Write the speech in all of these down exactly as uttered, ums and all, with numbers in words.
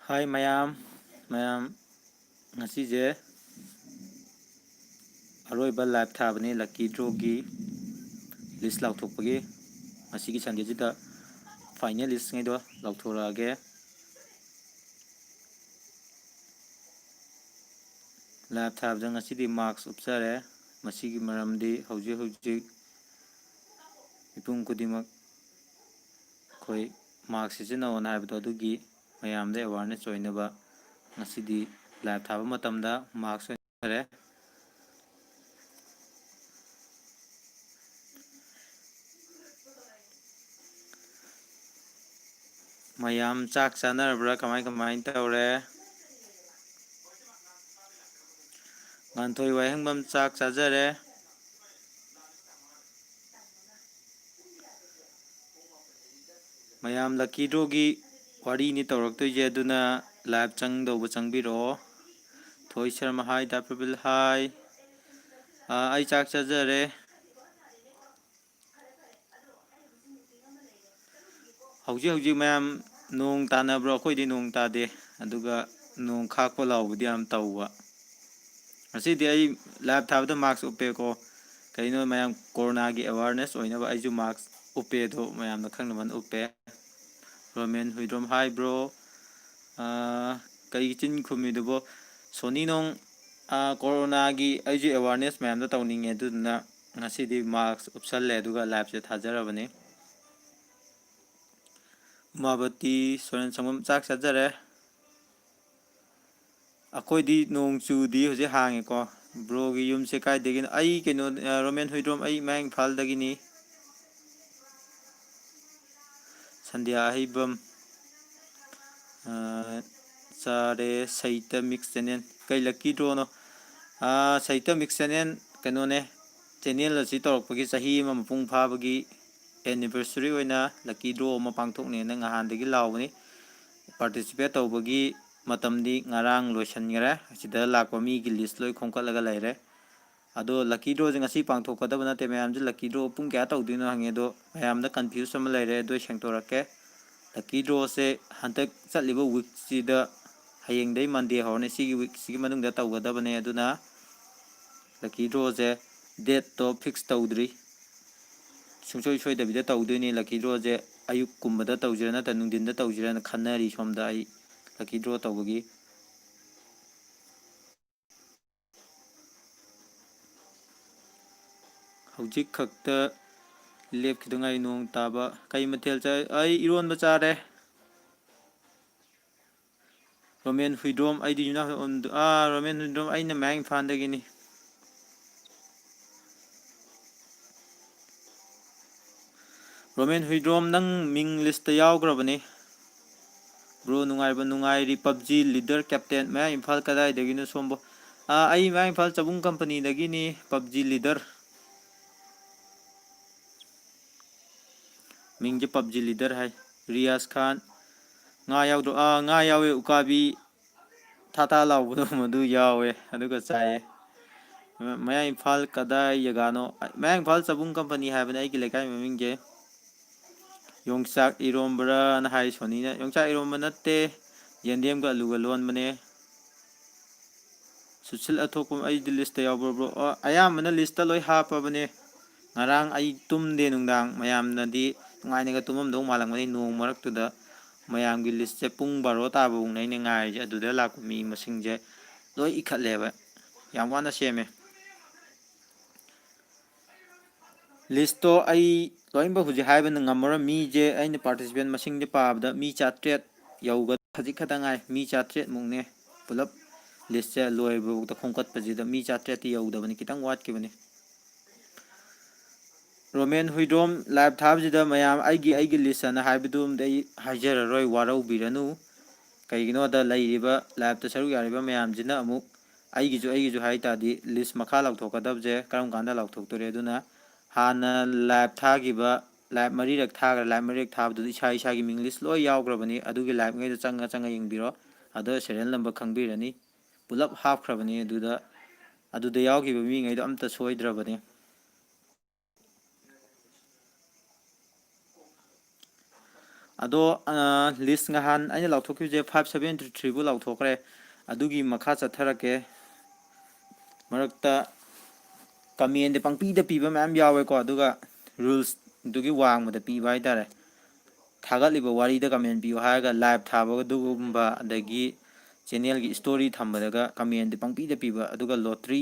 ꯍꯥꯏ ꯃꯌꯥꯝ, ꯃꯌꯥꯝ, ꯉꯁꯤꯁꯦ ꯑꯔꯣꯏꯕ ꯂꯥꯏꯚ ꯊꯥꯕꯅꯤ ꯂꯛꯀꯤ ꯗ꯭ꯔꯣꯒꯤ ꯂꯤꯁ ꯂꯥꯎꯊꯣꯛꯄꯒꯤ꯫ ꯉꯁꯤꯒꯤ ꯁꯟꯗꯦꯁꯤꯗ ꯐꯥꯏꯅꯦꯜ ꯂꯤꯁꯉꯩꯗꯣ ꯂꯥꯎꯊꯣꯔꯛꯑꯒꯦ꯫ ꯂꯥꯏꯚ ꯊꯥꯕꯗ ꯉꯁꯤꯗꯤ ꯃꯥꯛꯁ ꯎꯞꯆꯔꯦ꯫ ꯃꯁꯤꯒꯤ ꯃꯔꯝꯗꯤ ꯍꯧꯖꯤꯛ ꯍꯧꯖꯤꯛ ꯃꯤꯄꯨꯝ ꯈꯨꯗꯤꯡꯃꯛ ꯑꯩꯈꯣꯏ ꯃꯥꯛꯁ ꯁꯤꯖꯤꯟꯅꯧꯅ ꯍꯥꯏꯕꯗꯣ, ꯑꯗꯨꯒꯤ ꯃꯌꯥꯝꯗ ꯑꯦꯋꯥꯔꯅꯦꯁ ꯑꯣꯏꯅꯕ ꯉꯁꯤꯗꯤ ꯂꯥꯏꯚ ꯊꯥꯕ ꯃꯇꯝꯗ ꯃꯥꯛꯁ ꯑꯣꯏꯅ ꯎꯞꯆꯔꯦ꯫ ꯃꯌꯥꯝ ꯆꯥꯛ ꯆꯥꯅꯔꯕ꯭ꯔꯥ? ꯀꯃꯥꯏ ꯀꯃꯥꯏꯅ ꯇꯧꯔꯦ? ꯉꯥꯟꯊꯣꯏ ꯋꯥꯍꯦꯡꯕꯝ ꯆꯥꯛ ꯆꯥꯖꯔꯦ꯫ ꯃꯌꯥꯝ ꯂꯛꯀꯤ ꯗ꯭ꯔꯣꯒꯤ ꯋꯥꯔꯤꯅꯤ ꯇꯧꯔꯛꯇꯣꯏꯁꯦ, ꯑꯗꯨꯅ ꯂꯥꯏꯚ ꯆꯪꯗꯧꯕ ꯆꯪꯕꯤꯔꯛꯑꯣ꯫ ꯊꯣꯏ ꯁꯔꯃ ꯍꯥꯏ, ꯗꯥ ꯄ꯭ꯔꯕꯤꯜ ꯍꯥꯏ꯫ ꯑꯥ, ꯑꯩ ꯆꯥꯛ ꯆꯥꯖꯔꯦ꯫ ꯍꯧꯖꯤꯛ ꯍꯧꯖꯤꯛ ꯃꯌꯥꯝ ꯅꯣꯡ ꯇꯥꯅꯕ꯭ꯔꯣ? ꯑꯩꯈꯣꯏꯗꯤ ꯅꯣꯡ ꯇꯥꯗꯦ, ꯑꯗꯨꯒ ꯅꯣꯡ ꯈꯥꯛꯄ ꯂꯥꯎꯕꯗꯤ ꯌꯥꯝ ꯇꯧꯕ꯫ ꯉꯁꯤꯗꯤ ꯑꯩ ꯂꯥꯏꯚ ꯊꯥꯕꯗ ꯃꯥꯛꯁ ꯎꯞꯄꯦꯀꯣ꯫ ꯀꯩꯅꯣ, ꯃꯌꯥꯝ ꯀꯣꯔꯣꯅꯥꯒꯤ ꯑꯦꯋꯥꯔꯅꯦꯁ ꯑꯣꯏꯅꯕ ꯑꯩꯁꯨ ꯃꯥꯛꯁ ꯎꯞꯄꯦ, ꯑꯗꯣ ꯃꯌꯥꯝꯅ ꯈꯪꯅꯕꯅ ꯎꯞꯄꯦ꯫ ꯔꯣꯃꯦꯟ ꯍꯨꯏꯗ꯭ꯔꯣꯝ ꯍꯥꯏ ꯕ꯭ꯔꯣ꯫ ꯑꯥ, ꯀꯩ ꯆꯤꯟ ꯈꯨꯝꯃꯤꯗꯨꯕꯣ? ꯁꯣꯅꯤ ꯅꯣꯡ, ꯑꯥ, ꯀꯣꯔꯣꯅꯥꯒꯤ ꯑꯩꯁꯨ ꯑꯦꯋꯥꯔꯅꯦꯁ ꯃꯌꯥꯝꯗ ꯇꯧꯅꯤꯡꯉꯦ, ꯑꯗꯨꯗꯨꯅ ꯉꯁꯤꯗꯤ ꯃꯥꯛꯁ ꯎꯞꯁꯜꯂꯦ, ꯑꯗꯨꯒ ꯂꯥꯏꯚꯁꯦ ꯊꯥꯖꯔꯕꯅꯤ꯫ ꯎꯃꯥꯕꯇꯤ ꯁꯣꯔꯦꯟ ꯁꯪꯕꯝ ꯆꯥꯛ ꯆꯥꯖꯔꯦ꯫ ꯑꯩꯈꯣꯏꯗꯤ ꯅꯣꯡ ꯆꯨꯗꯤ, ꯍꯧꯖꯤꯛ ꯍꯥꯡꯉꯦꯀꯣ꯫ ꯕ꯭ꯔꯣꯒꯤ ꯌꯨꯝꯁꯦ ꯀꯥꯏꯗꯒꯤꯅꯣ? ꯑꯩ ꯀꯩꯅꯣ, ꯑ, ꯔꯣꯃꯦꯟ ꯍꯨꯏꯗ꯭ꯔꯣꯝ, ꯑꯩ ꯃꯌꯥꯡ ꯏꯝꯐꯥꯜꯗꯒꯤꯅꯤ꯫ ꯁꯟꯙ꯭ꯌꯥ ꯑꯍꯩꯕꯝ, ꯑ, ꯆꯥꯔꯦ꯫ ꯁꯩꯇ ꯃꯤꯛꯁ ꯆꯦꯅꯦꯜ꯫ ꯀꯩ ꯂꯛꯀꯤ ꯗ꯭ꯔꯣꯅꯣ? ꯑ, ꯁꯩꯇ ꯃꯤꯛꯁ ꯆꯦꯅꯦꯜ ꯀꯩꯅꯣꯅꯦ, ꯆꯦꯅꯦꯜ ꯑꯁꯤ ꯇꯧꯔꯛꯄꯒꯤ ꯆꯍꯤ ꯑꯃ ꯃꯄꯨꯡ ꯐꯥꯕꯒꯤ ꯑꯦꯅꯤꯚꯔꯁꯔꯤ ꯑꯣꯏꯅ ꯂꯛꯀꯤ ꯗ꯭ꯔꯣ ꯑꯃ ꯄꯥꯡꯊꯣꯛꯅꯦꯅ ꯉꯍꯥꯟꯗꯒꯤ ꯂꯥꯎꯕꯅꯤ꯫ ꯄꯥꯔꯇꯤꯁꯤꯄꯦꯠ ꯇꯧꯕꯒꯤ ꯃꯇꯝꯗꯤ ꯉꯔꯥꯡ ꯂꯣꯏꯁꯤꯟꯈꯔꯦ꯫ ꯑꯁꯤꯗ ꯂꯥꯛꯄ ꯃꯤꯒꯤ ꯂꯤꯁ ꯂꯣꯏ ꯈꯣꯝꯀꯠꯂꯒ ꯂꯩꯔꯦ꯫ ꯑꯗꯣ ꯂꯛꯀꯤ ꯗ꯭ꯔꯣꯁꯦ ꯉꯁꯤ ꯄꯥꯡꯊꯣꯛꯀꯗꯕ ꯅꯠꯇꯦ꯫ ꯃꯌꯥꯝꯁꯦ ꯂꯛꯀꯤ ꯗ꯭ꯔꯣ ꯄꯨꯡ ꯀꯌꯥ ꯇꯧꯗꯣꯏꯅꯣ ꯍꯪꯉꯦ, ꯑꯗꯣ ꯃꯌꯥꯝꯗ ꯀꯟꯐ꯭ꯌꯨꯁ ꯑꯃ ꯂꯩꯔꯦ, ꯑꯗꯨ ꯑꯩ ꯁꯦꯡꯗꯣꯔꯛꯀꯦ꯫ Lucky drawꯁꯦ ꯍꯟꯗꯛ ꯆꯠꯂꯤꯕ weekꯁꯤꯗ, ꯍꯌꯦꯡꯗꯩ Monday ꯍꯧꯔꯅꯤ, ꯁꯤꯒꯤ weekꯁꯤꯒꯤ ꯃꯅꯨꯡꯗ ꯇꯧꯒꯗꯕꯅꯦ꯫ ꯑꯗꯨꯅ lucky drawꯁꯦ dateꯇꯣ fix ꯇꯧꯗ꯭ꯔꯤ, ꯁꯨꯡꯁꯣꯏ ꯁꯣꯏꯗꯕꯤꯗ ꯇꯧꯗꯣꯏꯅꯤ꯫ Lucky drawꯁꯦ ꯑꯌꯨꯛꯀꯨꯝꯕꯗ ꯇꯧꯁꯤꯔꯥ ꯅꯠꯇ꯭ꯔ ꯅꯨꯡꯊꯤꯟꯗ ꯇꯧꯁꯤꯔꯥꯅ ꯈꯟꯅꯔꯤ ꯁꯣꯝꯗ ꯑꯩ lucky draw ꯇꯧꯕꯒꯤ꯫ ꯍꯧꯖꯤꯛ ꯈꯛꯇ ꯂꯦꯞꯈꯤꯗ ꯉꯥꯏ ꯅꯣꯡ ꯇꯥꯕ꯫ ꯀꯩ ꯃꯊꯦꯜ ꯆꯥꯏ? ꯑꯩ ꯏꯔꯣꯟꯕ ꯆꯥꯔꯦ꯫ ꯔꯣꯃꯦꯟ ꯍꯨꯏꯗ꯭ꯔꯣꯝ, ꯑꯩꯗꯤ ꯌꯨꯅꯥ-, ꯑꯥ, ꯔꯣꯃꯦꯟ ꯍꯨꯏꯗ꯭ꯔꯣꯝ, ꯑꯩꯅ ꯃꯌꯥꯡ ꯏꯝꯐꯥꯜꯗꯒꯤꯅꯤ꯫ ꯔꯣꯃꯦꯟ ꯍꯨꯏꯗ꯭ꯔꯣꯝ, ꯅꯪ ꯃꯤꯡ listꯇ ꯌꯥꯎꯈ꯭ꯔꯕꯅꯤ꯫ Bro, ꯅꯨꯡꯉꯥꯏꯕ ꯅꯨꯡꯉꯥꯏꯔꯤ꯫ PUBG leader captain, ꯃꯌꯥꯡ ꯏꯝꯐꯥꯜ ꯀꯗꯥꯏꯗꯒꯤꯅꯣ ꯁꯣꯝꯕꯣ? ꯑꯥ, ꯑꯩ ꯃꯌꯥꯡ ꯏꯝꯐꯥꯜ ꯆꯕꯨꯡ ꯀꯝꯄꯅꯤꯗꯒꯤꯅꯤ, PUBG leader꯫ ꯃꯤꯡꯁꯦ PUBG leader ꯍꯥꯏ꯫ ꯔꯤꯌꯥꯖ ꯈꯥꯟ, ꯉꯥ ꯌꯥꯎꯗ꯭ꯔꯣ? ꯑꯥ, ꯉꯥ ꯌꯥꯎꯋꯦ, ꯎꯀꯥꯕꯤ ꯊꯥ ꯊꯥ ꯂꯥꯎꯕꯗꯣ ꯃꯗꯨ ꯌꯥꯎꯋꯦ, ꯑꯗꯨꯒ ꯆꯥꯏꯌꯦ꯫ ꯃ-, ꯃꯌꯥꯡ ꯏꯝꯐꯥꯜ ꯀꯗꯥꯏ ꯖꯒꯥꯅꯣ? ꯃꯌꯥꯡ ꯏꯝꯐꯥꯜ ꯆꯕꯨꯡ ꯀꯝꯄꯅꯤ ꯍꯥꯏꯕꯅꯦ ꯑꯩꯒꯤ ꯂꯩꯀꯥꯏ ꯃꯃꯤꯡꯁꯦ꯫ ꯌꯣꯡꯆꯥꯛ ꯏꯔꯣꯝꯕ꯭ꯔꯥꯅ ꯍꯥꯏ ꯁꯣꯅꯤꯅ꯫ ꯌꯣꯡꯆꯥꯛ ꯏꯔꯣꯝꯕ ꯅꯠꯇꯦ, ꯌꯦꯟꯗꯦꯝꯒ ꯑꯂꯨꯒ ꯂꯣꯟꯕꯅꯦ꯫ ꯁꯨꯁꯤꯜ ꯑꯊꯣꯛꯄꯝ, ꯑꯩꯗꯤ listꯇ ꯌꯥꯎꯕ꯭ꯔꯣ, bro? ꯑꯣ, ꯑꯌꯥꯝꯕꯅ listꯇ ꯂꯣꯏ ꯍꯥꯞꯄꯕꯅꯦ꯫ ꯉꯔꯥꯡ ꯑꯩ ꯇꯨꯝꯗꯦ ꯅꯨꯡꯗꯥꯡ, ꯃꯌꯥꯝꯅꯗꯤ ꯅꯨꯡꯉꯥꯏꯅꯒ ꯇꯨꯝꯃꯝꯗꯧ ꯃꯥꯜꯂꯝꯒꯅꯤ ꯅꯣꯡ ꯃꯔꯛꯇꯨꯗ꯫ ꯃꯌꯥꯝꯒꯤ listꯁꯦ ꯄꯨꯡ ꯕꯥꯔꯣ ꯇꯥꯕꯐꯥꯎꯅꯦ ꯑꯩꯅ ꯉꯥꯏꯔꯤꯁꯦ, ꯑꯗꯨꯗ ꯂꯥꯛꯄ ꯃꯤ ꯃꯁꯤꯡꯁꯦ ꯂꯣꯏ ꯏꯈꯠꯂꯦꯕ, ꯌꯥꯝ ꯋꯥꯅ ꯁꯦꯝꯃꯦ꯫ Listꯇꯣ ꯑꯩ ꯂꯣꯏꯅꯃꯛ ꯍꯧꯖꯤꯛ ꯍꯥꯏꯕꯅ ꯉꯝꯃꯔꯣꯏ꯫ ꯃꯤꯁꯦ ꯑꯩꯅ participant ꯃꯁꯤꯡꯁꯦ ꯄꯥꯕꯗ ꯃꯤ ꯆꯥꯇ꯭ꯔꯦꯠ ꯌꯧꯒ-, ꯈꯖꯤꯛ ꯈꯛꯇ ꯉꯥꯏ꯫ ꯃꯤ ꯆꯥꯇ꯭ꯔꯦꯠꯃꯨꯛꯅꯦ ꯄꯨꯂꯞ listꯁꯦ ꯂꯣꯏꯕꯐꯥꯎꯗ ꯈꯣꯝꯀꯠꯄꯁꯤꯗ ꯃꯤ ꯆꯥꯇ꯭ꯔꯦꯠꯇꯤ ꯌꯧꯗꯕꯅꯤ, ꯈꯤꯇꯪ ꯋꯥꯠꯈꯤꯕꯅꯤ꯫ ꯔꯣꯃꯦꯟ ꯍꯨꯏꯗ꯭ꯔꯣꯝ live ꯊꯥꯕꯁꯤꯗ ꯃꯌꯥꯝ ꯑꯩꯒꯤ, ꯑꯩꯒꯤ list ꯑꯅ ꯍꯥꯏꯕꯗꯨꯝꯗꯤ ꯑꯩ ꯍꯥꯏꯖꯔꯔꯣꯏ, ꯋꯥꯔꯧꯕꯤꯔꯅꯨ꯫ ꯀꯩꯒꯤꯅꯣꯗ ꯂꯩꯔꯤꯕ liveꯇ ꯁꯔꯨꯛ ꯌꯥꯔꯤꯕ ꯃꯌꯥꯝꯁꯤꯅ ꯑꯃꯨꯛ ꯑꯩꯒꯤꯁꯨ, ꯑꯩꯒꯤꯁꯨ ꯍꯥꯏ ꯇꯥꯔꯗꯤ list ꯃꯈꯥ ꯂꯥꯎꯊꯣꯛꯀꯗꯕꯁꯦ ꯀꯔꯝ ꯀꯥꯟꯗ ꯂꯥꯎꯊꯣꯛꯇꯣꯔꯦ? ꯑꯗꯨꯅ ꯍꯥꯟꯅ live ꯊꯥꯈꯤꯕ, live ꯃꯔꯤꯔꯛ ꯊꯥꯈ꯭ꯔꯦ, live ꯃꯔꯤꯔꯛ ꯊꯥꯕꯗꯨꯗ ꯏꯁꯥ ꯏꯁꯥꯒꯤ ꯃꯤꯡ list ꯂꯣꯏ ꯌꯥꯎꯈ꯭ꯔꯕꯅꯤ꯫ ꯑꯗꯨꯒꯤ liveꯉꯩꯗꯣ ꯆꯪꯉ ꯆꯪꯉ ꯌꯦꯡꯕꯤꯔꯣ, ꯑꯗꯣ serial number ꯈꯪꯕꯤꯔꯅꯤ꯫ ꯄꯨꯂꯞ ꯍꯥꯞꯈ꯭ꯔꯕꯅꯤ ꯑꯗꯨꯗ, ꯑꯗꯨꯗ ꯌꯥꯎꯈꯤꯕ ꯃꯤꯉꯩꯗꯣ ꯑꯝꯇ ꯁꯣꯏꯗ꯭ꯔꯕꯅꯤ꯫ ꯑꯗꯣ ꯂꯤꯁ ꯉꯍꯥꯟ ꯑꯩꯅ ꯂꯥꯎꯊꯣꯛꯈꯤꯕꯁꯦ ꯐꯥꯏꯚ ꯁꯕꯦꯟꯇꯤ ꯊ꯭ꯔꯤꯕꯨ ꯂꯥꯎꯊꯣꯛꯈ꯭ꯔꯦ꯫ ꯑꯗꯨꯒꯤ ꯃꯈꯥ ꯆꯠꯊꯔꯛꯀꯦ꯫ ꯃꯔꯛꯇ ꯀꯃꯦꯟꯗꯤ ꯄꯪꯄꯤꯗ ꯄꯤꯕ ꯃꯌꯥꯝ ꯌꯥꯎꯋꯦꯀꯣ꯫ ꯑꯗꯨꯒ ꯔꯨꯜꯁꯇꯨꯒꯤ ꯋꯥꯡꯃꯗ ꯄꯤꯕ ꯍꯥꯏꯇꯥꯔꯦ꯫ ꯊꯥꯒꯠꯂꯤꯕ ꯋꯥꯔꯤꯗ ꯀꯃꯦꯟ ꯄꯤꯌꯨ ꯍꯥꯏꯔꯒ ꯂꯥꯏꯚ ꯊꯥꯕ ꯑꯗꯨꯒꯨꯝꯕ, ꯑꯗꯒꯤ ꯆꯦꯅꯦꯜꯒꯤ ꯏꯁꯇꯣꯔꯤ ꯊꯝꯕꯗꯒ ꯀꯃꯦꯟꯗꯤ ꯄꯪꯄꯤꯗ ꯄꯤꯕ, ꯑꯗꯨꯒ ꯂꯣꯇ꯭ꯔꯤ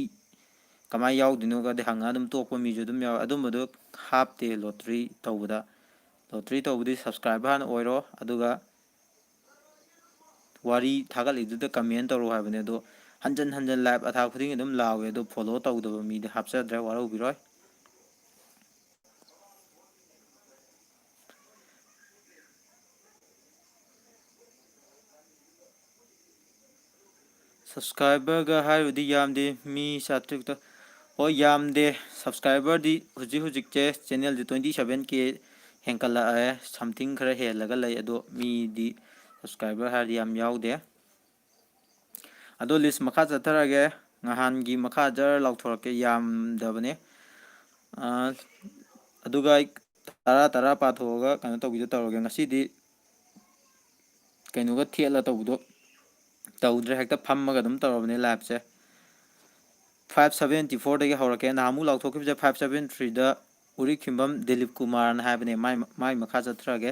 ꯀꯃꯥꯏꯅ ꯌꯥꯎꯗꯣꯏꯅꯣꯒꯗꯤ ꯍꯪꯉ ꯑꯗꯨꯝ ꯇꯣꯛꯄ ꯃꯤꯁꯨ ꯑꯗꯨꯝ ꯌꯥꯎꯋꯦ꯫ ꯑꯗꯨꯝꯕꯗꯣ ꯍꯥꯞꯇꯦ ꯂꯣꯇ꯭ꯔꯤ ꯇꯧꯕꯗ꯫ ꯂꯣꯇ꯭ꯔꯤ ꯇꯧꯕꯗꯤ ꯁꯕꯁꯀ꯭ꯔꯥꯏꯕꯔ ꯍꯥꯟꯅ ꯑꯣꯏꯔꯣ, ꯑꯗꯨꯒ ꯋꯥꯔꯤ ꯊꯥꯒꯠꯂꯤꯗꯨꯗ ꯀꯃꯦꯟ ꯇꯧꯔꯣ ꯍꯥꯏꯕꯅꯦ꯫ ꯑꯗꯣ ꯍꯟꯖꯟ ꯍꯟꯖꯟ ꯂꯥꯏꯚ ꯑꯊꯥ ꯈꯨꯗꯤꯡꯒꯤ ꯑꯗꯨꯝ ꯂꯥꯎꯋꯦ꯫ ꯑꯗꯣ ꯐꯣꯂꯣ ꯇꯧꯗꯕ ꯃꯤꯗꯤ ꯍꯥꯞꯆꯗ꯭ꯔꯦ, ꯋꯥꯔꯧꯕꯤꯔꯣꯏ꯫ ꯁꯕꯁꯀ꯭ꯔꯥꯏꯕꯔꯒ ꯍꯥꯏꯔꯨꯗꯤ ꯌꯥꯝꯗꯦ, ꯃꯤ ꯆꯥꯇ꯭ꯔꯨꯛꯇ꯫ ꯍꯣꯏ, ꯌꯥꯝꯗꯦ꯫ ꯁꯕꯁꯀ꯭ꯔꯥꯏꯕꯔꯗꯤ ꯍꯧꯖꯤꯛ ꯍꯧꯖꯤꯛꯁꯦ ꯆꯦꯅꯦꯜꯁꯦ ꯇ꯭ꯋꯦꯟꯇꯤ ꯁꯕꯦꯟ ꯀꯦ ꯍꯦꯟꯀꯠꯂꯛꯑꯦ, ꯁꯝꯊꯤꯡ ꯈꯔ ꯍꯦꯜꯂꯒ ꯂꯩ꯫ ꯑꯗꯣ ꯃꯤꯗꯤ ꯁꯕꯁꯀ꯭ꯔꯥꯏꯕꯔ ꯍꯥꯏꯔꯗꯤ ꯌꯥꯝ ꯌꯥꯎꯗꯦ꯫ ꯑꯗꯣ ꯂꯤꯁ ꯃꯈꯥ ꯆꯠꯊꯔꯒꯦ꯫ ꯉꯍꯥꯟꯒꯤ ꯃꯈꯥ ꯖꯔ ꯂꯥꯎꯊꯣꯔꯛꯀꯦ, ꯌꯥꯝꯗꯕꯅꯦ꯫ ꯑꯥ, ꯑꯗꯨꯒ ꯑꯩ ꯇꯔꯥ ꯇꯔꯥ ꯄꯥꯊꯣꯛꯑꯒ ꯀꯩꯅꯣ ꯇꯧꯕꯤꯗꯣ ꯇꯧꯔꯒꯦ꯫ ꯉꯁꯤꯗꯤ ꯀꯩꯅꯣꯒ ꯊꯦꯠꯂ ꯇꯧꯕꯗꯣ ꯇꯧꯗ꯭ꯔꯦ, ꯍꯦꯛꯇ ꯐꯝꯃꯒ ꯑꯗꯨꯝ ꯇꯧꯔꯕꯅꯦ ꯂꯥꯏꯚꯁꯦ꯫ Five seventy ꯐꯣꯔꯗꯒꯤ ꯍꯧꯔꯛꯀꯦ꯫ ꯅꯍꯥꯟꯃꯨꯛ ꯂꯥꯎꯊꯣꯛꯈꯤꯕꯁꯦ ꯐꯥꯏꯚ ꯁꯕꯦꯟꯇꯤ ꯊ꯭ꯔꯤꯗ ꯎꯔꯤꯈꯤꯕꯝ ꯗꯤꯂꯤꯞ ꯀꯨꯃꯥꯔꯅ ꯍꯥꯏꯕꯅꯦ꯫ ꯃꯥꯏ, ꯃꯥꯏ ꯃꯈꯥ ꯆꯠꯊꯔꯒꯦ꯫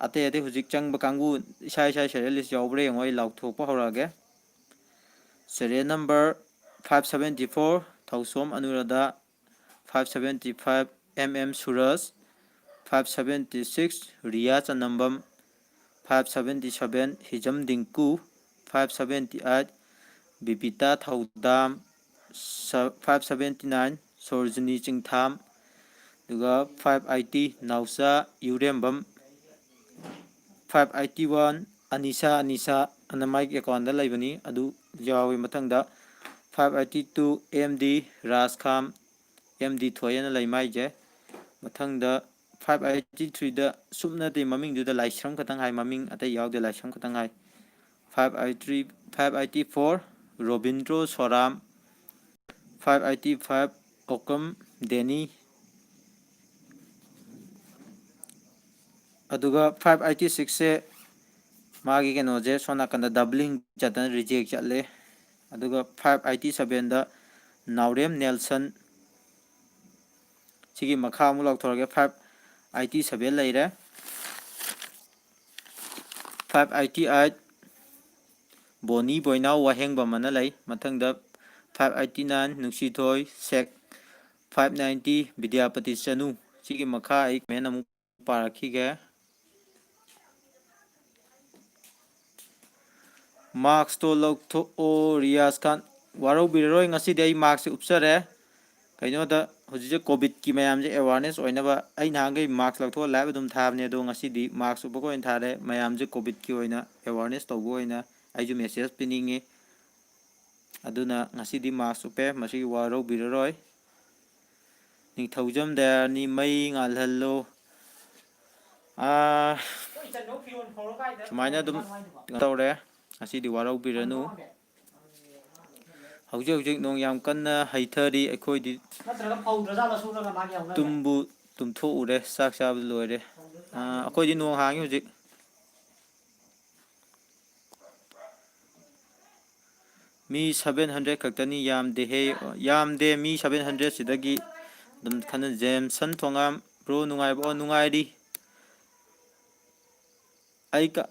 ꯑꯇꯩ ꯑꯇꯩ ꯍꯧꯖꯤꯛ ꯆꯪꯕ ꯀꯥꯡꯕꯨ ꯏꯁꯥ ꯏꯁꯥ ꯁꯦꯔꯤꯌꯦꯜ ꯂꯤꯁ ꯌꯥꯎꯕ꯭ꯔꯥ ꯌꯦꯡꯉꯣ, ꯑꯩ ꯂꯥꯎꯊꯣꯛꯄ ꯍꯧꯔꯛꯑꯒꯦ꯫ Serial number five seventy four Thousom Anuradha, five seventy five M M Suraj, five seventy six Riya Chanambam, five seventy seven Hijam Dinku, five seventy eight Bibita Thoudam, five seventy nine Sorojini Chingtham, ꯑꯗꯨꯒ five eighty Naocha Yurembam, five eighty one Anisha, Anisha ꯑꯅ ꯃꯥꯒꯤ ꯑꯦꯀꯥꯎꯟꯗ ꯂꯩꯕꯅꯤ, ꯑꯗꯨ ꯌꯥꯎꯏ꯫ ꯃꯊꯪꯗ five eighty two M D Rajkham, M D Thoi ꯑꯅ ꯂꯩ ꯃꯥꯏꯁꯦ꯫ ꯃꯊꯪꯗ ꯐꯥꯏꯚ ꯑꯩꯠꯇꯤ ꯊ꯭ꯔꯤꯗ ꯁꯨꯞ ꯅꯠꯇꯦ, ꯃꯃꯤꯡꯗꯨꯗ ꯂꯥꯏꯁ꯭ꯔꯝ ꯈꯛꯇꯪ ꯍꯥꯏ, ꯃꯃꯤꯡ ꯑꯇꯩ ꯌꯥꯎꯗꯦ, ꯂꯥꯏꯁ꯭ꯔꯝ ꯈꯛꯇꯪ ꯍꯥꯏ꯫ Five eighty three, five eighty four Robindro Soram, five eighty five Okram Deni, ꯑꯗꯨꯒ five eighty sixꯁꯦ ꯃꯥꯒꯤ ꯀꯩꯅꯣꯁꯦ ꯁꯣꯝ ꯅꯥꯀꯟꯗ doubling ꯆꯠꯇꯅ reject ꯆꯠꯂꯦ꯫ ꯑꯗꯨꯒ five eighty sevenꯗ ꯅꯥꯎꯔꯦꯝ ꯅꯦꯜꯁꯟ꯫ ꯁꯤꯒꯤ ꯃꯈꯥ ꯑꯃꯨꯛ ꯂꯥꯎꯊꯣꯔꯛꯑꯒꯦ, five eighty seven ꯂꯩꯔꯦ꯫ Five eighty eight ꯕꯣꯅꯤ ꯕꯣꯏꯅꯥꯎ ꯋꯥꯍꯦꯡꯕꯝ ꯑꯅ ꯂꯩ꯫ ꯃꯊꯪꯗ five eighty nine ꯅꯨꯡꯁꯤꯊꯣꯏ ꯁꯦꯛ꯫ Five ninety ꯕꯤꯗ꯭ꯌꯥꯄꯇꯤ ꯆꯅꯨ꯫ ꯁꯤꯒꯤ ꯃꯈꯥ ꯑꯩ comment ꯑꯃꯨꯛ ꯄꯥꯔꯛꯈꯤꯒꯦ꯫ Maskꯇꯣ ꯂꯧꯊꯣꯛꯑꯣ ꯔꯤꯌꯥꯖ ꯈꯥꯟ꯫ ꯋꯥꯔꯧꯕꯤꯔꯔꯣꯏ, ꯉꯁꯤꯗꯤ ꯑꯩ maskꯁꯦ ꯎꯞꯆꯔꯦ꯫ ꯀꯩꯅꯣꯗ ꯍꯧꯖꯤꯛꯁꯦ COVIDꯀꯤ ꯃꯌꯥꯝꯁꯦ awareness ꯑꯣꯏꯅꯕ ꯑꯩ ꯅꯍꯥꯟꯈꯩ mask ꯂꯧꯊꯣꯛꯑ live ꯑꯗꯨꯝ ꯊꯥꯕꯅꯦ, ꯑꯗꯣ ꯉꯁꯤꯗꯤ mask ꯎꯞꯄꯒ ꯑꯣꯏꯅ ꯊꯥꯔꯦ꯫ ꯃꯌꯥꯝꯁꯦ COVIDꯀꯤ ꯑꯣꯏꯅ awareness ꯇꯧꯕ ꯑꯣꯏꯅ ꯑꯩꯁꯨ message ꯄꯤꯅꯤꯡꯉꯤ꯫ ꯑꯗꯨꯅ ꯉꯁꯤꯗꯤ mask ꯎꯞꯄꯦ, ꯃꯁꯤꯒꯤ ꯋꯥꯔꯧꯕꯤꯔꯔꯣꯏ꯫ ꯅꯤꯡꯊꯧꯖꯝ ꯗꯌꯥꯅꯤ ꯃꯩ ꯉꯥꯜꯍꯜꯂꯨ꯫ ꯑꯥ, ꯁꯨꯃꯥꯏꯅ ꯑꯗꯨꯝ ꯀꯩꯅꯣ ꯇꯧꯔꯦ꯫ ꯉꯁꯤꯗꯤ ꯋꯥꯔꯧꯕꯤꯔꯅꯨ꯫ ꯍꯧꯖꯤꯛ ꯍꯧꯖꯤꯛ ꯅꯣꯡ ꯌꯥꯝ ꯀꯟꯅ ꯍꯩꯊꯔꯤ꯫ ꯑꯩꯈꯣꯏꯗꯤ ꯅꯠꯇ꯭ꯔꯒ ꯐꯧꯗ꯭ꯔꯖꯥꯠꯂ ꯁꯨꯔꯒ ꯃꯥꯒꯤ ꯍꯧꯅꯕꯤ? ꯇꯨꯝꯕꯨ ꯇꯨꯝꯊꯣꯛꯎꯔꯦ, ꯆꯥꯛ ꯆꯥꯕ ꯂꯣꯏꯔꯦ꯫ ꯑꯥ, ꯑꯩꯈꯣꯏꯗꯤ ꯅꯣꯡ ꯍꯥꯡꯉꯤ ꯍꯧꯖꯤꯛ꯫ ꯃꯤ seven hundred ꯈꯛꯇꯅꯤ, ꯌꯥꯝꯗꯦꯍꯦ꯫ ꯌꯥꯝꯗꯦ, ꯃꯤ seven hundred ꯁꯤꯗꯒꯤ ꯑꯗꯨꯝ ꯈꯟꯅ-, ꯖꯦꯝꯁꯟ ꯊꯣꯉꯥꯝ, bro ꯅꯨꯡꯉꯥꯏꯕ꯭ꯔꯣ? ꯑꯣ, ꯅꯨꯡꯉꯥꯏꯔꯤ꯫ ꯑꯩ ꯀ-,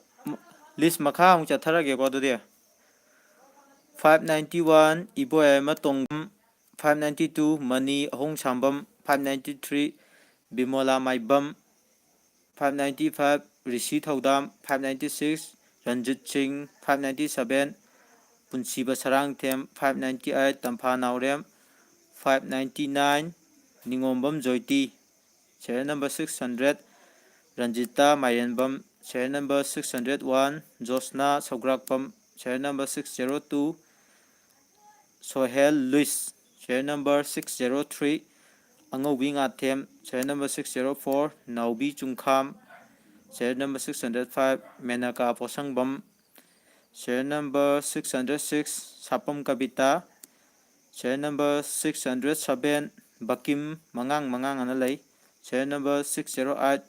ꯂꯤꯁ ꯃꯈꯥ ꯑꯃꯨꯛ ꯆꯠꯊꯔꯒꯦꯀꯣ ꯑꯗꯨꯗꯤ꯫ Five ninety one Iboyaima Tongbam, five ninety two Mani Ahongshangbam, five ninety three Bimola Maibam, five ninety five Rishi Thoudam, five ninety six Ranjit Singh, five ninety seven Punshiba Sarangthem, five ninety eight Tampha Naorem, five ninety nine Ningombam Joyti, serial number six hundred Ranjita Mairenbam, serial number six hundred one Josna Sougrakpam, serial number six zero two Sohel Luis, serial number six zero three Angoubi Ngathem, serial number six zero four ꯅꯥꯎꯕꯤ ꯆꯨꯡꯈꯥꯝ, serial number six hundred five Menaka ꯄꯣꯁꯪꯕꯝ, serial number six hundred six ꯁꯥꯄꯝ ꯀꯕꯤꯇꯥ, serial number six hundred seven ꯕꯀꯤꯝ ꯃꯉꯥꯡ ꯃꯉꯥꯡ ꯑꯅ ꯂꯩ, serial number six zero eight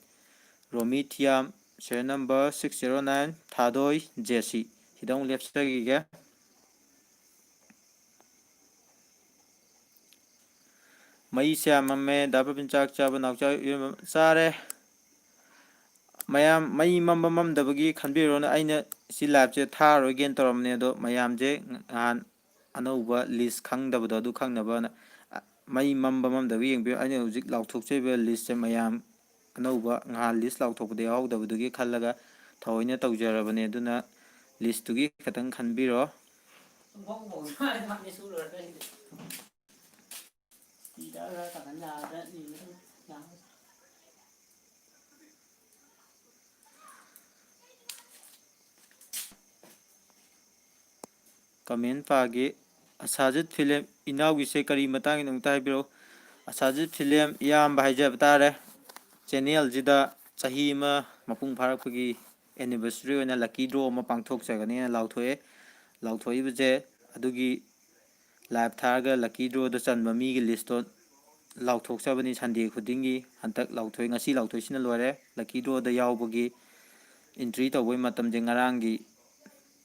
ꯔꯣꯃꯤ ꯊꯤꯌꯥꯝ, serial number six zero nine, ꯊꯥꯗꯣꯏ J ꯁꯤ꯫ ꯁꯤꯗ ꯑꯃꯨꯛ ꯂꯦꯞꯆꯈꯤꯒꯦ꯫ ꯃꯩꯁꯦ ꯌꯥꯝ ꯃꯝꯃꯦ꯫ ꯗꯥ ꯄ꯭ꯔꯕꯤꯟ, ꯆꯥꯛ ꯆꯥꯕ? ꯅꯥꯎꯆꯥ ꯏꯕꯦꯝꯃ ꯆꯥꯔꯦ꯫ ꯃꯌꯥꯝ ꯃꯩ ꯃꯝꯕ ꯃꯝꯗꯕꯒꯤ ꯈꯟꯕꯤꯔꯨꯔꯅꯨ꯫ ꯑꯩꯅ ꯁꯤ liveꯁꯦ ꯊꯥꯔꯔꯣꯏꯒꯦꯅ ꯇꯧꯔꯝꯕꯅꯦ, ꯑꯗꯣ ꯃꯌꯥꯝꯁꯦ ꯅꯍꯥꯟ ꯑꯅꯧꯕ list ꯈꯪꯗꯕꯗꯣ ꯑꯗꯨ ꯈꯪꯅꯕꯅ, ꯑ, ꯃꯩ ꯃꯝꯕ ꯃꯝꯗꯕ ꯌꯦꯡꯕꯤꯌꯨ꯫ ꯑꯩꯅ ꯍꯧꯖꯤꯛ ꯂꯥꯎꯊꯣꯛꯆꯔꯤꯕ listꯁꯦ ꯃꯌꯥꯝ ꯑꯅꯧꯕ ꯉꯍꯥꯟ list ꯂꯥꯎꯊꯣꯛꯄꯗ ꯌꯥꯎꯍꯧꯗꯕꯗꯨꯒꯤ ꯈꯜꯂꯒ ꯊꯑꯣꯏꯅ ꯇꯧꯖꯔꯕꯅꯦ꯫ ꯑꯗꯨꯅ listꯇꯨꯒꯤ ꯈꯇꯪ ꯈꯟꯕꯤꯔꯣ꯫ Comment ꯄꯥꯒꯦ꯫ ꯑꯁꯥꯖꯤꯠ ꯐꯤꯂꯝ ꯏꯅꯥꯎꯒꯤꯁꯦ ꯀꯔꯤ ꯃꯇꯥꯡꯒꯤꯅꯣ ꯑꯝꯇ ꯍꯥꯏꯕꯤꯔꯛꯎ꯫ ꯑꯁꯥꯖꯤꯠ ꯐꯤꯂꯝ ꯏꯌꯥꯝꯕ ꯍꯥꯏꯖꯕ ꯇꯥꯔꯦ꯫ Channelꯁꯤꯗ ꯆꯍꯤ ꯑꯃ ꯃꯄꯨꯡ ꯐꯥꯔꯛꯄꯒꯤ anniversary ꯑꯣꯏꯅ lucky draw ꯑꯃ ꯄꯥꯡꯊꯣꯛꯆꯒꯅꯤꯅ ꯂꯥꯎꯊꯣꯛꯑꯦ꯫ ꯂꯥꯎꯊꯣꯛꯏꯕꯁꯦ ꯑꯗꯨꯒꯤ live ꯊꯥꯔꯒ lucky drawꯗ ꯆꯟꯕ ꯃꯤꯒꯤ listꯇꯣ ꯂꯥꯎꯊꯣꯛꯆꯕꯅꯤ꯫ Sunday ꯈꯨꯗꯤꯡꯒꯤ ꯍꯟꯗꯛ ꯂꯥꯎꯊꯣꯛꯏ, ꯉꯁꯤ ꯂꯥꯎꯊꯣꯛꯏꯁꯤꯅ ꯂꯣꯏꯔꯦ꯫ Lucky drawꯗ ꯌꯥꯎꯕꯒꯤ entry ꯇꯧꯕꯒꯤ ꯃꯇꯝꯁꯦ ꯉꯔꯥꯡꯒꯤ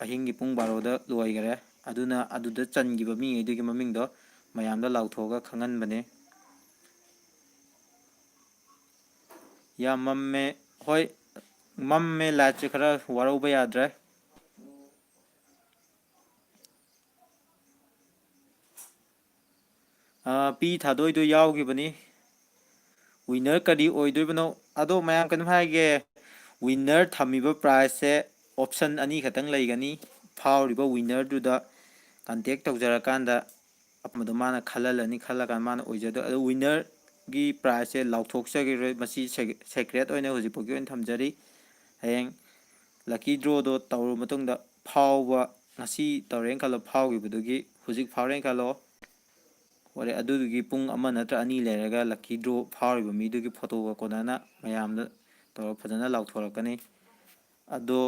ꯑꯍꯤꯡꯒꯤ ꯄꯨꯡ ꯕꯥꯔꯣꯗ ꯂꯣꯏꯈꯔꯦ꯫ ꯑꯗꯨꯅ ꯑꯗꯨꯗ ꯆꯟꯈꯤꯕ ꯃꯤꯉꯩꯗꯨꯒꯤ ꯃꯃꯤꯡꯗꯣ ꯃꯌꯥꯝꯗ ꯂꯥꯎꯊꯣꯛꯑꯒ ꯈꯪꯍꯟꯕꯅꯦ꯫ ꯌꯥꯝ ꯃꯝꯃꯦ꯫ ꯍꯣꯏ, ꯃꯝꯃꯦ, lightꯁꯦ ꯈꯔ ꯋꯥꯔꯧꯕ ꯌꯥꯗ꯭ꯔꯦ꯫ ꯑꯥ, ꯄꯤ ꯊꯥꯗꯣꯏꯗꯣ ꯌꯥꯎꯈꯤꯕꯅꯤ꯫ Winner ꯀꯔꯤ ꯑꯣꯏꯗꯣꯏꯕꯅꯣ? ꯑꯗꯣ ꯃꯌꯥꯝ ꯀꯩꯅꯣꯝ ꯍꯥꯏꯒꯦ, winner ꯊꯝꯃꯤꯕ prizeꯁꯦ option ꯑꯅꯤ ꯈꯛꯇꯪ ꯂꯩꯒꯅꯤ꯫ ꯐꯥꯎꯔꯤꯕ winnerꯗꯨꯗ contact ꯇꯧꯖꯔꯀꯥꯟꯗ ꯑꯄꯥꯝꯕꯗꯣ ꯃꯥꯅ ꯈꯜꯍꯜꯂꯅꯤ, ꯈꯜꯂꯀꯥꯟꯗ ꯃꯥꯅ ꯑꯣꯏꯖꯗꯣꯏ꯫ ꯑꯗꯣ winnerꯒꯤ prizeꯁꯦ ꯂꯥꯎꯊꯣꯛꯆꯈꯤꯔꯣꯏ, ꯃꯁꯤ se-, secret ꯑꯣꯏꯅ ꯍꯧꯖꯤꯛ ꯐꯥꯎꯒꯤ ꯑꯣꯏꯅ ꯊꯝꯖꯔꯤ꯫ ꯍꯌꯦꯡ lucky drawꯗꯣ ꯇꯧꯔꯕ ꯃꯇꯨꯡꯗ ꯐꯥꯎꯕ, ꯉꯁꯤ ꯇꯧꯔꯦꯅ ꯈꯜꯂꯣ, ꯐꯥꯎꯈꯤꯕꯗꯨꯒꯤ ꯍꯧꯖꯤꯛ ꯐꯥꯎꯔꯦꯅ ꯈꯜꯂꯣ, ꯍꯣꯔꯦꯟ ꯑꯗꯨꯗꯨꯒꯤ ꯄꯨꯡ ꯑꯃ ꯅꯠꯇ꯭ꯔ ꯑꯅꯤ ꯂꯩꯔꯒ lucky draw ꯐꯥꯎꯔꯤꯕ ꯃꯤꯗꯨꯒꯤ photoꯒ ꯀꯣꯟꯅꯅ ꯃꯌꯥꯝꯗ ꯇꯧꯔꯒ ꯐꯖꯅ ꯂꯥꯎꯊꯣꯔꯛꯀꯅꯤ꯫ ꯑꯗꯣ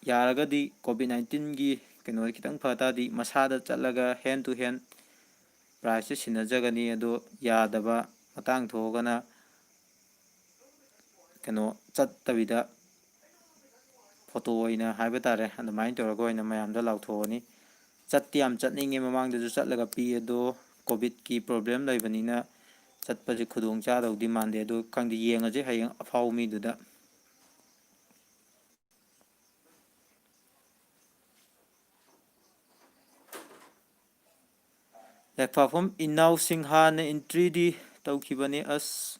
ꯌꯥꯔꯒꯗꯤ COVID nineteenꯒꯤ ꯀꯩꯅꯣ ꯈꯤꯇꯪ ꯐ ꯇꯥꯔꯗꯤ ꯃꯁꯥꯗ ꯆꯠꯂꯒ hand to hand prizeꯁꯦ ꯁꯤꯟꯅꯖꯒꯅꯤ꯫ ꯑꯗꯣ ꯌꯥꯗꯕ ꯃꯇꯥꯡ ꯊꯣꯛꯑꯒꯅ ꯀꯩꯅꯣ ꯆꯠꯇꯕꯤꯗ ꯐꯣꯇꯣ ꯑꯣꯏꯅ ꯍꯥꯏꯕ ꯇꯥꯔꯦ, ꯑꯗꯨꯃꯥꯏꯅ ꯇꯧꯔꯒ ꯑꯣꯏꯅ ꯃꯌꯥꯝꯗ ꯂꯥꯎꯊꯣꯛꯑꯅꯤ꯫ ꯆꯠꯇꯤ ꯌꯥꯝ ꯆꯠꯅꯤꯡꯉꯦ, ꯃꯃꯥꯡꯗꯁꯨ ꯆꯠꯂꯒ ꯄꯤ, ꯑꯗꯣ ꯀꯣꯚꯤꯠꯀꯤ ꯄ꯭ꯔꯣꯕ꯭ꯂꯦꯝ ꯂꯩꯕꯅꯤꯅ ꯆꯠꯄꯁꯦ ꯈꯨꯗꯣꯡ ꯆꯥꯗꯧꯗꯤ ꯃꯥꯟꯗꯦ꯫ ꯑꯗꯣ ꯈꯪꯗꯦ, ꯌꯦꯡꯉꯁꯦ ꯍꯌꯦꯡ ꯑꯐꯥꯎꯕ ꯃꯤꯗꯨꯗ꯫ ꯂꯩꯐꯥꯐꯝ ꯏꯅꯥꯎ ꯁꯤꯡꯍꯥꯅ ꯑꯦꯟꯇ꯭ꯔꯤꯗꯤ ꯇꯧꯈꯤꯕꯅꯤ꯫ ꯑꯁ,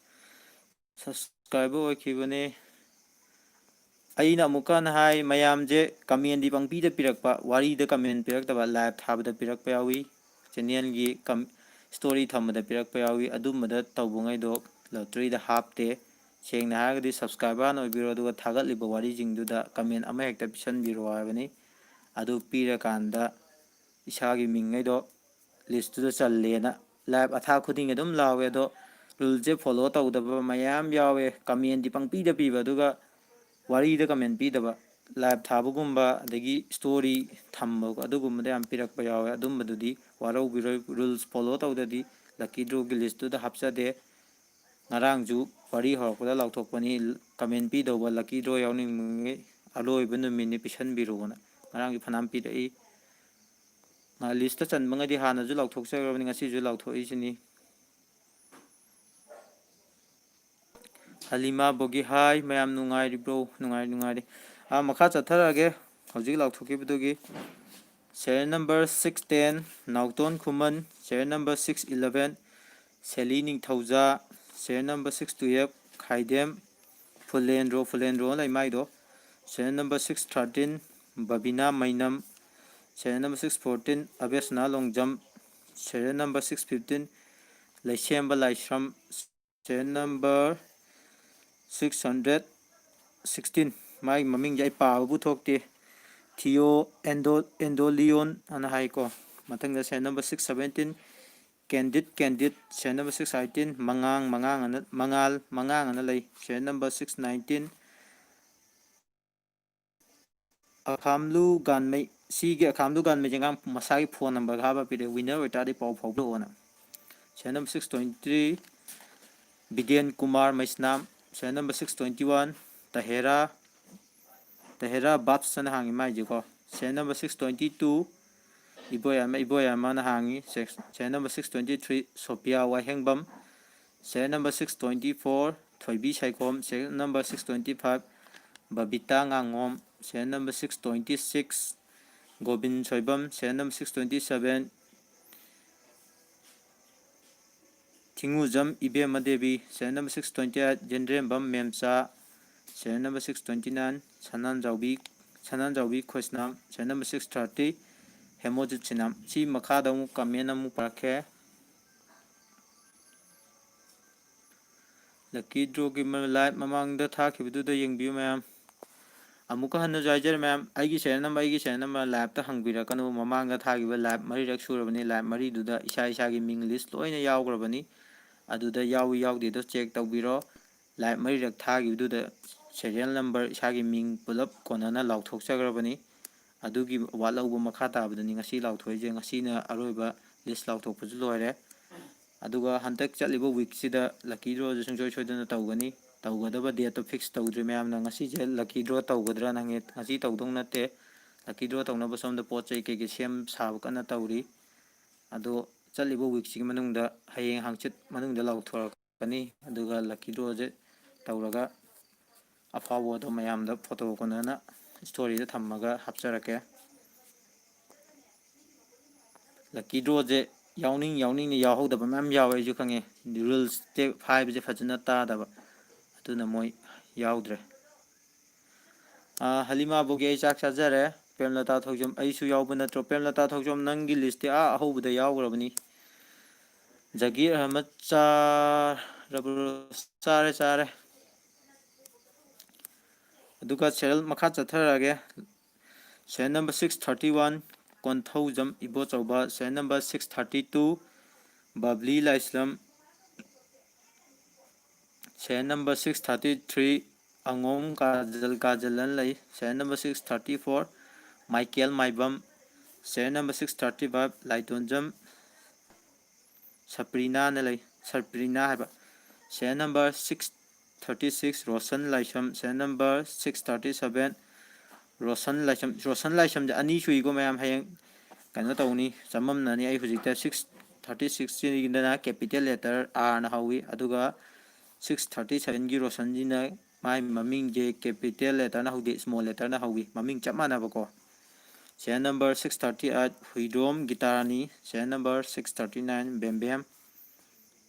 ꯁꯕꯁꯀ꯭ꯔꯥꯏꯕꯔ ꯑꯣꯏꯈꯤꯕꯅꯦ꯫ ꯑꯩꯅ ꯑꯃꯨꯛꯀ ꯍꯟꯅ ꯍꯥꯏ, ꯃꯌꯥꯝꯁꯦ ꯀꯃꯦꯟꯗꯤ ꯄꯪꯄꯤꯗ ꯄꯤꯔꯛꯄ, ꯋꯥꯔꯤꯗ ꯀꯃꯦꯟ ꯄꯤꯔꯛꯇꯕ, ꯂꯥꯏꯚ ꯊꯥꯕꯗ ꯄꯤꯔꯛꯄ ꯌꯥꯎꯏ, ꯆꯦꯅꯦꯜꯒꯤ ꯀꯝ-, ꯁ꯭ꯇꯣꯔꯤ ꯊꯝꯕꯗ ꯄꯤꯔꯛꯄ ꯌꯥꯎꯏ꯫ ꯑꯗꯨꯝꯕꯗ ꯇꯧꯕꯉꯩꯗꯣ ꯂꯣꯇ꯭ꯔꯤꯗ ꯍꯥꯞꯇꯦ꯫ ꯁꯦꯡꯅ ꯍꯥꯏꯔꯒꯗꯤ ꯁꯕꯁꯀ꯭ꯔꯥꯏꯕꯔ ꯍꯥꯟꯅ ꯑꯣꯏꯕꯤꯔꯣ, ꯑꯗꯨꯒ ꯊꯥꯒꯠꯂꯤꯕ ꯋꯥꯔꯤꯁꯤꯡꯗꯨꯗ ꯀꯃꯦꯟ ꯑꯃ ꯍꯦꯛꯇ ꯄꯤꯁꯟꯕꯤꯔꯣ ꯍꯥꯏꯕꯅꯤ꯫ ꯑꯗꯨ ꯄꯤꯔꯀꯥꯟꯗ ꯏꯁꯥꯒꯤ ꯃꯤꯡꯉꯩꯗꯣ ꯂꯤꯁꯇꯨꯗ ꯆꯜꯂꯦꯅ ꯂꯥꯏꯚ ꯑꯊꯥ ꯈꯨꯗꯤꯡꯒꯤ ꯑꯗꯨꯝ ꯂꯥꯎꯋꯦ꯫ ꯑꯗꯣ ꯔꯨꯜꯁꯦ ꯐꯣꯂꯣ ꯇꯧꯗꯕ ꯃꯌꯥꯝ ꯌꯥꯎꯋꯦ, ꯀꯃꯦꯟꯗꯤ ꯄꯪꯄꯤꯗ ꯄꯤꯕ, ꯑꯗꯨꯒ ꯋꯥꯔꯤꯗ ꯀꯃꯦꯟ ꯄꯤꯗꯕ, ꯂꯥꯏꯚ ꯊꯥꯕꯒꯨꯝꯕ ꯑꯗꯒꯤ ꯁ꯭ꯇꯣꯔꯤ ꯊꯝꯕ ꯑꯗꯨꯒꯨꯝꯕꯗ ꯌꯥꯝ ꯄꯤꯔꯛꯄ ꯌꯥꯎꯋꯦ꯫ ꯑꯗꯨꯝꯕꯗꯨꯗꯤ ꯋꯥꯔꯧꯕꯤꯔꯣꯏ, ꯔꯨꯜꯁ ꯐꯣꯂꯣ ꯇꯧꯗꯗꯤ ꯂꯛꯀꯤ ꯗ꯭ꯔꯣꯒꯤ ꯂꯤꯁꯇꯨꯗ ꯍꯥꯞꯆꯗꯦ꯫ ꯉꯔꯥꯡꯁꯨ ꯋꯥꯔꯤ ꯍꯧꯔꯛꯄꯗ ꯂꯥꯎꯊꯣꯛꯄꯅꯤ, ꯀꯃꯦꯟ ꯄꯤꯗꯧꯕ ꯂꯛꯀꯤ ꯗ꯭ꯔꯣ ꯌꯥꯎꯅꯤꯡꯕꯉꯩ ꯑꯔꯣꯏꯕ ꯅꯨꯃꯤꯠꯅꯤ ꯄꯤꯁꯟꯕꯤꯔꯣꯅ꯫ ꯉꯔꯥꯡꯁꯨ ꯐꯅꯌꯥꯝ ꯄꯤꯔꯛꯏ꯫ ꯂꯤꯁꯇ ꯆꯟꯕꯉꯩꯗꯤ ꯍꯥꯟꯅꯁꯨ ꯂꯥꯎꯊꯣꯛꯆꯈ꯭ꯔꯕꯅꯤ, ꯉꯁꯤꯁꯨ ꯂꯥꯎꯊꯣꯛꯏꯁꯤꯅꯤ꯫ ꯍꯂꯤꯃꯥ ꯕꯣꯒꯤ ꯍꯥꯏ, ꯃꯌꯥꯝ ꯅꯨꯡꯉꯥꯏꯔꯤꯕ꯭ꯔꯣ? ꯅꯨꯡꯉꯥꯏꯔꯤ, ꯅꯨꯡꯉꯥꯏꯔꯤ꯫ ꯑꯥ, ꯃꯈꯥ ꯆꯠꯊꯔꯛꯑꯒꯦ꯫ ꯍꯧꯖꯤꯛ ꯂꯥꯎꯊꯣꯛꯈꯤꯕꯗꯨꯒꯤ serial number six ten, ꯅꯥꯎꯇꯣꯟ ꯈꯨꯃꯟ, serial number six eleven, ꯁꯦꯂꯤ ꯅꯤꯡꯊꯧꯖꯥ, serial number six twelve, ꯈꯥꯏꯗꯦꯝ ꯐꯨꯂꯦꯟꯗ꯭ꯔꯣ, ꯐꯨꯂꯦꯟꯗ꯭ꯔꯣ ꯂꯩ ꯃꯥꯏꯗꯣ, serial number six thirteen, ꯕꯕꯤꯅꯥ ꯃꯩꯅꯝ, serial number six fourteen, ꯑꯕꯦꯁꯅꯥ Longjam, serial number six fifteen, ꯂꯩꯁꯦꯝꯕ ꯂꯥꯏꯁ꯭ꯔꯝ, serial number six hundred sixteen, ꯃꯥꯒꯤ ꯃꯃꯤꯡꯁꯦ ꯑꯩ ꯄꯥꯕꯕꯨ ꯊꯣꯛꯇꯦ, ꯊꯤꯌꯣ ꯑꯦꯟꯗꯣ-, ꯑꯦꯟꯗꯣꯂꯤꯌꯣꯟ ꯑꯅ ꯍꯥꯏꯀꯣ꯫ ꯃꯊꯪꯗ serial number six seventeen, candid, candid, serial number six eighteen, ꯃꯉꯥꯡ, ꯃꯉꯥꯡ ꯑꯅ, ꯃꯉꯥꯜ, ꯃꯉꯥꯡ ꯑꯅ ꯂꯩ, serial number six nineteen, ꯑꯈꯥꯝꯂꯨ ꯒꯥꯟꯃꯩ꯫ ꯁꯤꯒꯤ ꯑꯈꯥꯝꯂꯨ ꯒꯥꯟꯃꯩꯁꯦ ꯑꯉꯥꯡ ꯃꯁꯥꯒꯤ ꯐꯣꯟ ꯅꯝꯕꯔꯒ ꯍꯥꯞꯄ ꯄꯤꯔꯛꯑꯦ, winner ꯑꯣꯏꯇꯥꯔꯗꯤ ꯄꯥꯎ ꯐꯥꯎꯕꯤꯔꯛꯑꯣꯅ꯫ Serial number six twenty three, ꯕꯤꯗꯦꯟ Kumar ꯃꯩꯁꯅꯥꯝ, Serial number six twenty one, Tahera, Tahera Babs ꯑꯅ ꯍꯥꯡꯉꯤ ꯃꯥꯏꯁꯦꯀꯣ꯫ Serial number six twenty two, ꯏꯕꯣꯌꯥꯃ, ꯏꯕꯣꯌꯥꯃꯅ ꯍꯥꯡꯉꯤ꯫ Serial number six twenty three, Sophia Waihengpam. Serial number six twenty four, Thoibi Saikhom. Serial number six twenty five, Babita Ngangom. Serial number six twenty six, Gobin Soibam. Serial number six twenty seven, Thingujam Ibema Devi. Serial number six twenty eight, Yendrembam Memcha. Serial number six twenty nine, Sananjaubi, Sananjaubi Khosnam. Serial number six thirty, Hemojit Sinam. ꯁꯤ ꯃꯈꯥꯗ ꯑꯃꯨꯛ comment ꯑꯃꯨꯛ ꯄꯥꯔꯛꯀꯦ꯫ Lucky drawꯒꯤ ꯃ-, live ꯃꯃꯥꯡꯗ ꯊꯥꯈꯤꯕꯗꯨꯗ ꯌꯦꯡꯕꯤꯌꯨ ꯃꯌꯥꯝ꯫ ꯑꯃꯨꯛꯀ ꯍꯟꯅꯁꯨ ꯍꯥꯏꯖꯔꯤ ꯃꯌꯥꯝ, ꯑꯩꯒꯤ serial number, ꯑꯩꯒꯤ serial number liveꯇ ꯍꯪꯕꯤꯔꯛꯀꯅꯨ꯫ ꯃꯃꯥꯡꯗ ꯊꯥꯈꯤꯕ live ꯃꯔꯤꯔꯛ ꯁꯨꯔꯕꯅꯤ꯫ Live ꯃꯔꯤꯗꯨꯗ ꯏꯁꯥ ꯏꯁꯥꯒꯤ ꯃꯤꯡ list ꯂꯣꯏꯅ ꯌꯥꯎꯈ꯭ꯔꯕꯅꯤ꯫ ꯑꯗꯨꯗ ꯌꯥꯎꯏ ꯌꯥꯎꯗꯦꯗꯣ check ꯇꯧꯕꯤꯔꯣ꯫ Live ꯃꯔꯤꯔꯛ ꯊꯥꯈꯤꯕꯗꯨꯗ serial number ꯏꯁꯥꯒꯤ ꯃꯤꯡ ꯄꯨꯂꯞ ꯀꯣꯟꯅꯅ ꯂꯥꯎꯊꯣꯛꯆꯈ꯭ꯔꯕꯅꯤ꯫ ꯑꯗꯨꯒꯤ ꯋꯥꯠꯍꯧꯕ ꯃꯈꯥ ꯇꯥꯕꯗꯨꯅꯤ ꯉꯁꯤ ꯂꯥꯎꯊꯣꯛꯏꯁꯦ꯫ ꯉꯁꯤꯅ ꯑꯔꯣꯏꯕ list ꯂꯥꯎꯊꯣꯛꯄꯁꯨ ꯂꯣꯏꯔꯦ꯫ ꯑꯗꯨꯒ ꯍꯟꯗꯛ ꯆꯠꯂꯤꯕ weekꯁꯤꯗ lucky drawꯁꯦ ꯁꯨꯡꯁꯣꯏ ꯁꯣꯏꯗꯅ ꯇꯧꯒꯅꯤ꯫ ꯇꯧꯒꯗꯕ dateꯇꯣ fix ꯇꯧꯗ꯭ꯔꯤ꯫ ꯃꯌꯥꯝꯅ ꯉꯁꯤꯁꯦ lucky draw ꯇꯧꯒꯗ꯭ꯔꯥ ꯍꯪꯉꯦ꯫ ꯉꯁꯤ ꯇꯧꯗꯧ ꯅꯠꯇꯦ꯫ Lucky draw ꯇꯧꯅꯕ ꯁꯣꯝꯗ ꯄꯣꯠ ꯆꯩ ꯀꯩꯀꯩ ꯁꯦꯝ ꯁꯥꯕ ꯀꯟꯅ ꯇꯧꯔꯤ꯫ ꯑꯗꯣ ꯆꯠꯂꯤꯕ weekꯁꯤꯒꯤ ꯃꯅꯨꯡꯗ, ꯍꯌꯦꯡ ꯍꯪꯆꯤꯠ ꯃꯅꯨꯡꯗ ꯂꯥꯎꯊꯣꯔꯛꯀꯅꯤ꯫ ꯑꯗꯨꯒ lucky drawꯁꯦ ꯇꯧꯔꯒ ꯑꯐꯥꯎꯕ ꯑꯗꯣ ꯃꯌꯥꯝꯗ photo ꯀꯣꯟꯅꯅ storyꯗ ꯊꯝꯃꯒ ꯍꯥꯞꯆꯔꯛꯀꯦ꯫ Lucky drawꯁꯦ ꯌꯥꯎꯅꯤꯡ ꯌꯥꯎꯅꯤꯡꯅ ꯌꯥꯎꯍꯧꯗꯕ ꯃꯌꯥꯝ ꯌꯥꯎꯋꯦ, ꯑꯩꯁꯨ ꯈꯪꯉꯦ꯫ Rules ꯍꯥꯏꯕꯁꯦ ꯐꯖꯅ ꯇꯥꯗꯕ, ꯑꯗꯨꯅ ꯃꯣꯏ ꯌꯥꯎꯗ꯭ꯔꯦ꯫ ꯑꯥ, ꯍꯂꯤꯃꯥ ꯕꯣꯒꯦ, ꯑꯩ ꯆꯥꯛ ꯆꯥꯖꯔꯦ꯫ ꯄ꯭ꯔꯦꯝꯂꯇꯥ ꯊꯧꯖꯝ, ꯑꯩꯁꯨ ꯌꯥꯎꯕ ꯅꯠꯇ꯭ꯔꯣ? ꯄ꯭ꯔꯦꯝꯂꯇꯥ ꯊꯧꯖꯝ, ꯅꯪꯒꯤ listꯇꯤ ꯑꯥ ꯑꯍꯧꯕꯗ ꯌꯥꯎꯈ꯭ꯔꯕꯅꯤ꯫ ꯖꯒꯤꯔ ꯑꯍꯃꯗ ꯆꯥꯔꯕ꯭ꯔꯣ? ꯆꯥꯔꯦ, ꯆꯥꯔꯦ꯫ ꯑꯗꯨꯒ serial ꯃꯈꯥ ꯆꯠꯊꯔꯛꯑꯒꯦ꯫ Serial number six thirty one, Konthoujam Ibochouba. Serial number six thirty two, ꯕꯕ꯭ꯂꯤ ꯂꯥꯏꯁ꯭ꯔꯝ꯫ Serial number six thirty three, ꯑꯉꯣꯝ Kajal, Kajal ꯑꯅ ꯂꯩ꯫ Serial number six thirty four, Michael Maibam. Serial number six thirty five, Laitonjam ꯁꯄ꯭ꯔꯤꯅꯥꯅ ꯂꯩ, ꯁꯄ꯭ꯔꯤꯅꯥ ꯍꯥꯏꯕ꯫ Serial number six thirty six, Roshan ꯂꯥꯏꯁ꯭ꯔꯝ, serial number six thirty seven꯫ Roshan ꯂꯥꯏꯁ꯭ꯔꯝ, ꯔꯣꯁꯟ ꯂꯥꯏꯁ꯭ꯔꯝꯁꯦ ꯑꯅꯤ ꯁꯨꯏꯀꯣ ꯃꯌꯥꯝ, ꯍꯌꯦꯡ ꯀꯩꯅꯣ ꯇꯧꯅꯤ, ꯆꯃꯝꯅꯅꯤ꯫ ꯑꯩ ꯍꯧꯖꯤꯛꯇ six thirty sixꯁꯤꯗꯅ capital letter Rꯅ ꯍꯧꯋꯤ, ꯑꯗꯨꯒ six thirty sevenꯒꯤ ꯔꯣꯁꯟꯁꯤꯅ ꯃꯥꯏ ꯃꯃꯤꯡꯁꯦ capital letterꯅ ꯍꯧꯗꯦ, small letterꯅ ꯍꯧꯋꯤ, ꯃꯃꯤꯡ ꯆꯞ ꯃꯥꯟꯅꯕꯀꯣ꯫ Serial number six thirty eight Huidrom Gitarani, serial number six thirty nine Bembem,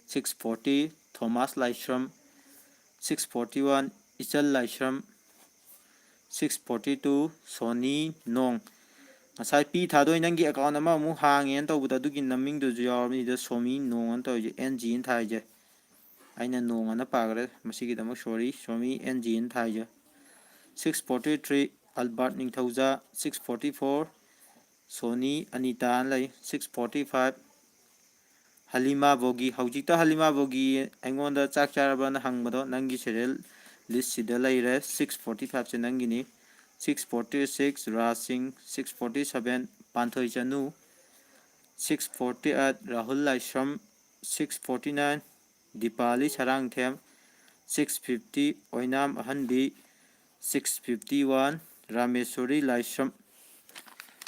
six forty Thomas Laishram, six forty one Ichal Laishram, six forty two Soni ꯅꯣꯡ꯫ ꯉꯁꯥꯏ ꯄꯤ ꯊꯥꯗꯣꯏ ꯅꯪꯒꯤ account ꯑꯃꯃꯨꯛ ꯍꯥꯡꯉꯦꯅ ꯇꯧꯕꯗꯣ, ꯑꯗꯨꯒꯤ ꯃꯃꯤꯡꯗꯨꯁꯨ ꯌꯥꯎꯔꯕꯅꯤꯗ, ꯁꯣꯃꯤ ꯅꯣꯡ ꯑꯅ ꯇꯧꯔꯤꯁꯦ, N G ꯑꯅ ꯊꯥꯏꯁꯦ꯫ ꯑꯩꯅ ꯅꯣꯡ ꯑꯅ ꯄꯥꯈ꯭ꯔꯦ, ꯃꯁꯤꯒꯤꯗꯃꯛ sorry, ꯁꯣꯃꯤ N G ꯑꯅ ꯊꯥꯏꯁꯦ꯫ Six forty three Albert Ningthouja, six forty four Soni Anita ꯑꯅ ꯂꯩ, six forty five ꯍꯂꯤꯃꯥ ꯕꯣꯒꯤ꯫ ꯍꯧꯖꯤꯛꯇ ꯍꯂꯤꯃꯥ ꯕꯣꯒꯤ ꯑꯩꯉꯣꯟꯗ ꯆꯥꯛ ꯆꯥꯔꯕꯅ ꯍꯪꯕꯗꯣ, ꯅꯪꯒꯤ serial listꯁꯤꯗ ꯂꯩꯔꯦ꯫ Six forty fiveꯁꯦ ꯅꯪꯒꯤꯅꯤ꯫ Six forty six ꯔꯥꯖ ꯁꯤꯡ, six forty seven ꯄꯥꯟꯊꯣꯏ ꯆꯅꯨ, six forty eight ꯔꯥꯍꯨꯜ ꯂꯥꯏꯁ꯭ꯔꯝ, six forty nine ꯗꯤꯄꯥꯂꯤ Sarangthem, six fifty ꯑꯣꯏꯅꯥꯝ ꯑꯍꯟꯕꯤ, six fifty one ꯔꯥꯃꯦꯁꯣꯔꯤ ꯂꯥꯏꯁ꯭ꯔꯝ꯫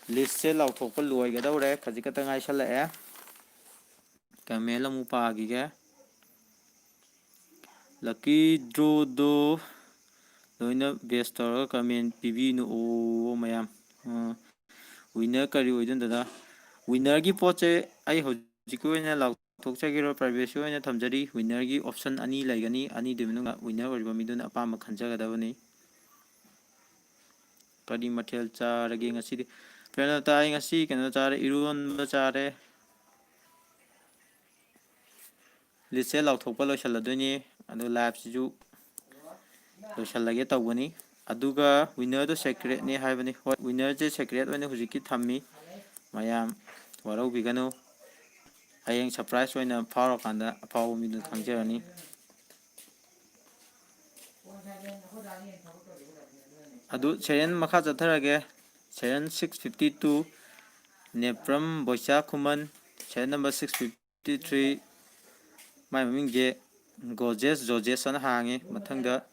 Listꯁꯦ ꯂꯥꯎꯊꯣꯛꯄ ꯂꯣꯏꯒꯗꯧꯔꯦ, ꯈꯖꯤꯛ ꯈꯛꯇ ꯉꯥꯏꯁꯜꯂꯛꯑꯦ꯫ Comment ꯑꯃꯨꯛ ꯄꯥꯈꯤꯒꯦ꯫ Lucky drawꯗꯣ ꯂꯣꯏꯅ best ꯇꯧꯔꯒ comment ꯄꯤꯕꯤꯅꯨ ꯑꯣ ꯃꯌꯥꯝ꯫ ꯑ, winner ꯀꯔꯤ ꯑꯣꯏꯗꯣꯏꯅꯣ ꯗꯗꯥ? Winnerꯒꯤ ꯄꯣꯠꯁꯦ ꯑꯩ ꯍꯧꯖꯤꯛꯀꯤ ꯑꯣꯏꯅ ꯂꯥꯎꯊꯣꯛꯆꯒꯦꯔꯣ, privacy ꯑꯣꯏꯅ ꯊꯝꯖꯔꯤ꯫ Winnerꯒꯤ option ꯑꯅꯤ ꯂꯩꯒꯅꯤ, ꯑꯅꯤꯗꯨꯒꯤ ꯃꯅꯨꯡꯗ winner ꯑꯣꯏꯔꯤꯕ ꯃꯤꯗꯨꯅ ꯑꯄꯥꯝꯕ ꯈꯟꯖꯒꯗꯕꯅꯤ꯫ ꯀꯔꯤ ꯃꯊꯦꯜ ꯆꯥꯔꯒꯦ ꯉꯁꯤꯗꯤ? ꯄ꯭ꯔꯦꯝꯂꯇꯥ, ꯑꯩ ꯉꯁꯤ ꯀꯩꯅꯣ ꯆꯥꯔꯦ, ꯏꯔꯣꯟꯕ ꯆꯥꯔꯦ꯫ Listꯁꯦ ꯂꯥꯎꯊꯣꯛꯄ ꯂꯣꯏꯁꯜꯂꯗꯣꯏꯅꯤ, ꯑꯗꯣ liveꯁꯤꯁꯨ ꯂꯣꯏꯁꯜꯂꯒꯦ ꯇꯧꯕꯅꯤ꯫ ꯑꯗꯨꯒ winnerꯗꯣ secretꯅꯦ ꯍꯥꯏꯕꯅꯤ꯫ ꯍꯣꯏ, winnerꯁꯦ secret ꯑꯣꯏꯅ ꯍꯧꯖꯤꯛꯀꯤ ꯊꯝꯃꯤ, ꯃꯌꯥꯝ ꯋꯥꯔꯧꯕꯤꯒꯅꯨ꯫ ꯍꯌꯦꯡ surprise ꯑꯣꯏꯅ ꯐꯥꯎꯔꯀꯥꯟꯗ ꯑꯐꯥꯎꯕ ꯃꯤꯗꯨꯅ ꯈꯪꯖꯔꯅꯤ꯫ ꯑꯗꯨ serial ꯃꯈꯥ ꯆꯠꯊꯔꯒꯦ꯫ Serial six fifty two Nepram ꯕꯣꯏꯆꯥ ꯈꯨꯃꯟ, serial number six fifty three꯫ ꯃꯥꯏ ꯃꯃꯤꯡꯁꯦ ꯒꯣꯖꯦꯁ ꯖꯣꯖꯦꯁ ꯑꯅ ꯍꯥꯡꯉꯤ꯫ ꯃꯊꯪꯗ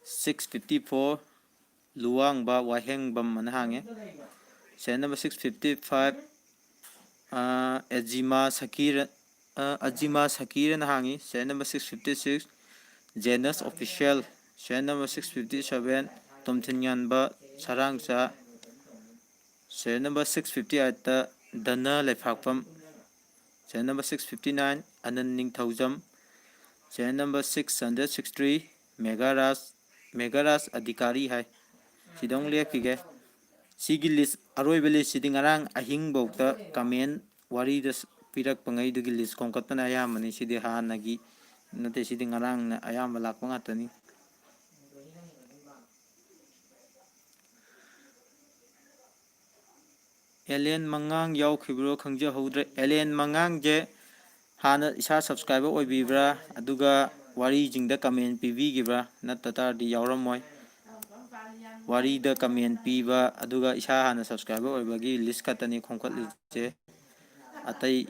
six fifty four, ꯂꯨꯋꯥꯡꯕ ꯋꯥꯍꯦꯡꯕꯝ ꯑꯅ ꯍꯥꯡꯉꯤ꯫ Serial number six fifty five, ꯑ, ꯑꯦꯖꯤꯃꯥ ꯁꯀꯤꯔ, ꯑ, ꯑꯖꯤꯃꯥ ꯁꯀꯤꯔ ꯑꯅ ꯍꯥꯡꯉꯤ꯫ Serial number six fifty six, Janus Official꯫ Serial number six fifty seven, ꯇꯣꯝꯊꯤꯟꯉꯥꯟꯕ ꯁꯔꯥꯡꯆꯥ꯫ Serial number six fifty eight ꯇ ꯙꯅ ꯂꯩꯐꯥꯛꯄꯝ꯫ Serial number six fifty nine, ꯑꯅꯟ ꯅꯤꯡꯊꯧꯖꯝ꯫ Serial number six hundred sixty three, ꯃꯦꯘꯥꯔꯥꯖ, ꯃꯦꯘꯥꯔꯥꯖ ꯑꯙꯤꯀꯥꯔꯤ ꯍꯥꯏ꯫ ꯁꯤꯗ ꯑꯃꯨꯛ ꯂꯦꯞꯈꯤꯒꯦ꯫ ꯁꯤꯒꯤ list, ꯑꯔꯣꯏꯕ list ꯁꯤꯗꯤ ꯉꯔꯥꯡ ꯑꯍꯤꯡꯐꯧꯗ comment ꯋꯥꯔꯤꯗ ꯁ-, ꯄꯤꯔꯛꯄꯉꯩꯗꯨꯒꯤ list ꯈꯣꯝꯀꯠꯄꯅ ꯑꯌꯥꯝꯕꯅꯤ꯫ ꯁꯤꯗꯤ ꯍꯥꯟꯅꯒꯤ ꯅꯠꯇꯦ, ꯁꯤꯗꯤ ꯉꯔꯥꯡꯅ ꯑꯌꯥꯝꯕ ꯂꯥꯛꯄ ꯉꯥꯛꯇꯅꯤ꯫ ꯑꯦꯂꯦꯟ ꯃꯉꯥꯡ ꯌꯥꯎꯈꯤꯕ꯭ꯔꯣ ꯈꯪꯖꯍꯧꯗ꯭ꯔꯦ꯫ ꯑꯦꯂꯦꯟ ꯃꯉꯥꯡꯁꯦ ꯍꯥꯟꯅ ꯏꯁꯥ subscriber ꯑꯣꯏꯕꯤꯕ꯭ꯔꯥ, ꯑꯗꯨꯒ ꯋꯥꯔꯤꯁꯤꯡꯗ comment ꯄꯤꯕꯤꯈꯤꯕ꯭ꯔꯥ? ꯅꯠꯇ ꯇꯥꯔꯗꯤ ꯌꯥꯎꯔꯝꯃꯣꯏ꯫ ꯋꯥꯔꯤꯗ comment ꯄꯤꯕ, ꯑꯗꯨꯒ ꯏꯁꯥ ꯍꯥꯟꯅ subscriber ꯑꯣꯏꯕꯒꯤ list ꯈꯛꯇꯅꯤ ꯈꯣꯝꯀꯠꯂꯤꯁꯦ꯫ ꯑꯇꯩ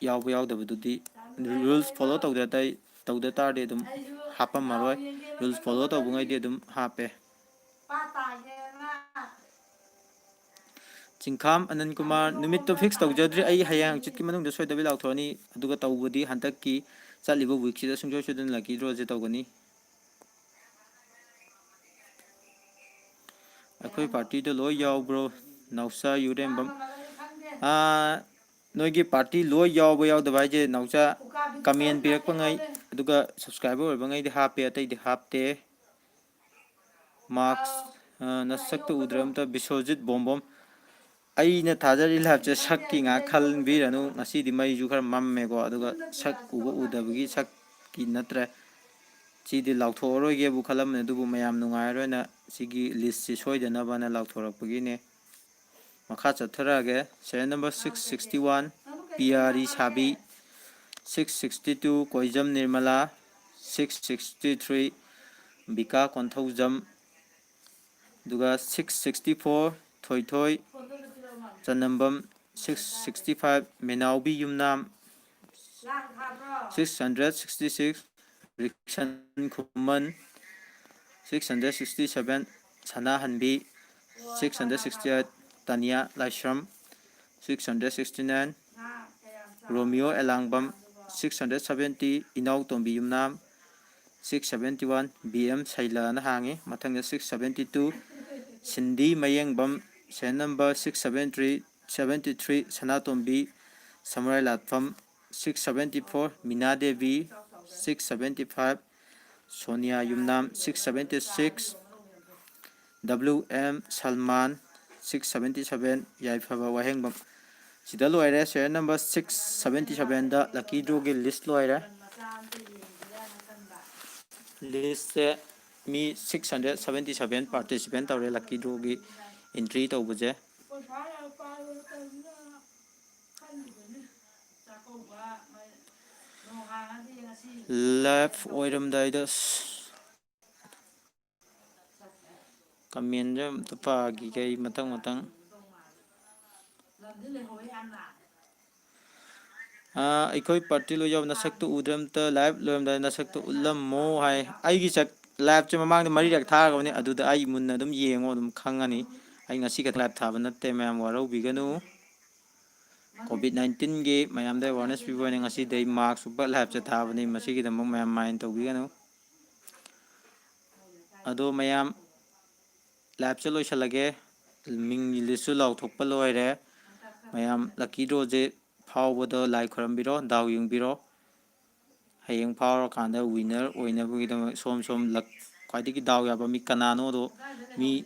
ꯌꯥꯎꯕ ꯌꯥꯎꯗꯕꯗꯨꯗꯤ rules follow ꯇꯧꯗ ꯇꯥꯔꯗꯤ ꯑꯗꯨꯝ ꯍꯥꯞꯄꯝꯃꯔꯣꯏ꯫ Rules follow ꯇꯧꯕꯉꯩꯗꯤ ꯑꯗꯨꯝ ꯍꯥꯞꯄꯦ꯫ ꯆꯤꯡꯈꯥꯝ ꯑꯅꯟ ꯀꯨꯃꯥꯔ, ꯅꯨꯃꯤꯠꯇꯣ fix ꯇꯧꯖꯗ꯭ꯔꯤ꯫ ꯑꯩ ꯍꯌꯦꯡ ꯍꯪꯆꯤꯠꯀꯤ ꯃꯅꯨꯡꯗ ꯁꯣꯏꯗꯕꯤ ꯂꯥꯎꯊꯣꯛꯑꯅꯤ꯫ ꯑꯗꯨꯒ ꯇꯧꯕꯗꯤ ꯍꯟꯗꯛꯀꯤ ꯆꯠꯂꯤꯕ weekꯁꯤꯗ ꯁꯨꯡꯁꯣꯏ ꯁꯣꯏꯗꯅ lucky drawꯁꯦ ꯇꯧꯒꯅꯤ꯫ ꯑꯩꯈꯣꯏ partyꯗ ꯂꯣꯏ ꯌꯥꯎꯕ꯭ꯔꯣ? ꯅꯥꯎꯆꯥ ꯌꯨꯔꯦꯝꯕꯝ꯫ ꯑꯥ, ꯅꯣꯏꯒꯤ party ꯂꯣꯏ ꯌꯥꯎꯕ ꯌꯥꯎꯗꯕ ꯍꯥꯏꯁꯦ, ꯅꯥꯎꯆꯥ, comment ꯄꯤꯔꯛꯄꯉꯩ ꯑꯗꯨꯒ subscriber ꯑꯣꯏꯕꯉꯩꯗꯤ ꯍꯥꯞꯄꯦ, ꯑꯇꯩꯗꯤ ꯍꯥꯞꯇꯦ꯫ Mask, ꯑ, ꯅꯁꯛꯇ ꯎꯗ꯭ꯔꯦ ꯑꯝꯇ꯫ ꯕꯤꯁ꯭ꯋꯖꯤꯠ ꯕꯣꯝꯕꯣꯝ, ꯑꯩꯅ ꯊꯥꯖꯔꯤ liveꯁꯦ ꯁꯛꯀꯤ ꯉꯥꯏꯍꯥꯛ ꯈꯟꯕꯤꯔꯅꯨ꯫ ꯉꯁꯤꯗꯤ ꯃꯩꯁꯨ ꯈꯔ ꯃꯝꯃꯦꯀꯣ, ꯑꯗꯨꯒ ꯁꯛ ꯎꯕ ꯎꯗꯕꯒꯤ ꯁꯛꯀꯤ ꯅꯠꯇ꯭ꯔꯦ꯫ ꯁꯤꯗꯤ ꯂꯥꯎꯊꯣꯛꯑꯔꯣꯏꯒꯦꯕꯨ ꯈꯜꯂꯝꯕꯅꯦ, ꯑꯗꯨꯕꯨ ꯃꯌꯥꯝ ꯅꯨꯡꯉꯥꯏꯔꯔꯣꯏꯅ ꯁꯤꯒꯤ listꯁꯤ ꯁꯣꯏꯗꯅꯕꯅ ꯂꯥꯎꯊꯣꯔꯛꯄꯒꯤꯅꯦ꯫ ꯃꯈꯥ ꯆꯠꯊꯔꯛꯑꯒꯦ꯫ Serial number six sixty one, ꯄꯤꯌꯥꯔꯤ ꯁꯥꯕꯤ꯫ Six sixty two, ꯀꯣꯏꯖꯝ Nirmala. Six sixty three, ꯕꯤꯀꯥ Konthoujam. ꯑꯗꯨꯒ six sixty four, Thoithoi Chanambam. Six sixty five, Menaobi Yumnam. six hundred sixty six, Rickson Khuman. Six hundred sixty seven, Sanahanbi. Six hundred sixty eight, Tania Laishram. Six hundred sixty nine, Romeo Elangbam. Six hundred seventy, Inaotombi Yumnam. Six seventy one, B M ꯁꯩꯂꯥꯅ ꯍꯥꯡꯉꯤ꯫ ꯃꯊꯪꯗ six seventy two, ꯁꯤꯟꯗꯤ ꯃꯌꯦꯡꯕꯝ. Serial number six seven three, seventy three, ꯁꯅꯥꯇꯣꯝꯕꯤ ꯁꯃꯨꯔꯥꯏ ꯂꯥꯠꯐꯝ. Six seventy four, Mina Devi. Six seventy five, Sonia Yumnam. Six seventy six, W M Salman. Six seventy seven, ꯌꯥꯏꯐꯕ ꯋꯥꯍꯦꯡꯕꯝ. ꯁꯤꯗ ꯂꯣꯏꯔꯦ, serial number six seventy sevenꯗ lucky drawꯒꯤ list ꯂꯣꯏꯔꯦ꯫ Listꯁꯦ ꯃꯤ six hundred seventy seven participant ꯇꯧꯔꯦ lucky drawꯒꯤ entry ꯇꯧꯕꯁꯦ꯫ Live ꯑꯣꯏꯔꯝꯗꯥꯏꯗ ꯑꯁ, commentꯁꯦ ꯑꯝꯇ ꯄꯥꯈꯤꯒꯦ ꯑꯩ ꯃꯊꯪ ꯃꯊꯪ꯫ ꯑꯥ, ꯑꯩꯈꯣꯏ party ꯂꯣꯏ ꯌꯥꯎ, ꯅꯁꯛꯇꯨ ꯎꯗ꯭ꯔꯦ, ꯑꯝꯇ live ꯂꯣꯏꯔꯝꯗꯥꯏꯗ ꯅꯁꯛꯇꯨ ꯎꯠꯂꯝꯃꯣ ꯍꯥꯏ꯫ ꯑꯩꯒꯤ ꯁꯛ, liveꯁꯦ ꯃꯃꯥꯡꯗ ꯃꯔꯤꯔꯛ ꯊꯥꯈ꯭ꯔꯕꯅꯤ, ꯑꯗꯨꯗ ꯑꯩ ꯃꯨꯟꯅ ꯑꯗꯨꯝ ꯌꯦꯡꯉꯣ, ꯑꯗꯨꯝ ꯈꯪꯉꯅꯤ꯫ ꯑꯩ ꯉꯁꯤ ꯈꯛ live ꯊꯥꯕ ꯅꯠꯇꯦ, ꯃꯌꯥꯝ ꯋꯥꯔꯧꯕꯤꯒꯅꯨ꯫ Covid nineteenꯒꯤ ꯃꯌꯥꯝꯗ awareness ꯄꯤꯕ ꯑꯣꯏꯅ ꯉꯁꯤꯗꯩ mask ꯎꯞꯄ liveꯁꯦ ꯊꯥꯕꯅꯤ, ꯃꯁꯤꯒꯤꯗꯃꯛ ꯃꯌꯥꯝ mind ꯇꯧꯕꯤꯒꯅꯨ꯫ ꯑꯗꯣ ꯃꯌꯥꯝ, liveꯁꯦ ꯂꯣꯏꯁꯤꯜꯂꯒꯦ, ꯃꯤꯡ listꯁꯨ ꯂꯥꯎꯊꯣꯛꯄ ꯂꯣꯏꯔꯦ꯫ ꯃꯌꯥꯝ lucky drawꯁꯦ ꯐꯥꯎꯕꯗꯣ ꯂꯥꯏ ꯈꯣꯏꯔꯝꯕꯤꯔꯣ, ꯗꯥꯎ ꯌꯦꯡꯕꯤꯔꯣ꯫ ꯍꯌꯦꯡ ꯐꯥꯎꯔꯀꯥꯟꯗ winner ꯑꯣꯏꯅꯕꯒꯤꯗꯃꯛ ꯁꯣꯝ ꯁꯣꯝ luck, ꯈ꯭ꯋꯥꯏꯗꯒꯤ ꯗꯥꯎ ꯌꯥꯕ ꯃꯤ ꯀꯅꯥꯅꯣꯗꯣ, ꯃꯤ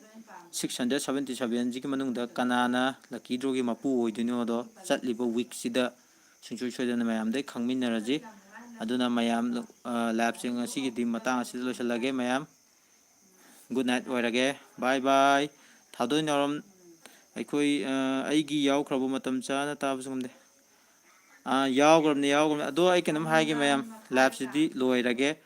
six hundred seventy sevenꯁꯤꯒꯤ ꯃꯅꯨꯡꯗ ꯀꯅꯥꯅ lucky drawꯒꯤ ꯃꯄꯨ ꯑꯣꯏꯗꯣꯏꯅꯣꯗꯣ ꯆꯠꯂꯤꯕ weekꯁꯤꯗ ꯁꯨꯡꯁꯣꯏ ꯁꯣꯏꯗꯅ ꯃꯌꯥꯝꯗꯩ ꯈꯪꯃꯤꯟꯅꯔꯁꯤ꯫ ꯑꯗꯨꯅ ꯃꯌꯥꯝ, ꯑ, liveꯁꯦ ꯉꯁꯤꯒꯤꯗꯤ ꯃꯇꯥꯡ ꯑꯁꯤꯗ ꯂꯣꯏꯁꯤꯜꯂꯒꯦ꯫ ꯃꯌꯥꯝ good night ꯑꯣꯏꯔꯒꯦ꯫ Bye bye꯫ ꯊꯥꯗꯣꯏ ꯅꯥꯎꯔꯝ, ꯑꯩꯈꯣꯏ, ꯑ, ꯑꯩꯒꯤ ꯌꯥꯎꯈ꯭ꯔꯕ ꯃꯇꯝ ꯆꯥꯅ ꯇꯥꯕꯁꯨ ꯉꯝꯗꯦ꯫ ꯑ, ꯌꯥꯎꯈ꯭ꯔꯕꯅꯤ, ꯌꯥꯎꯈ꯭ꯔꯕꯅꯤ꯫ ꯑꯗꯣ ꯑꯩ ꯀꯩꯅꯣꯝ ꯍꯥꯏꯒꯦ ꯃꯌꯥꯝ, liveꯁꯤꯗꯤ ꯂꯣꯏꯔꯒꯦ꯫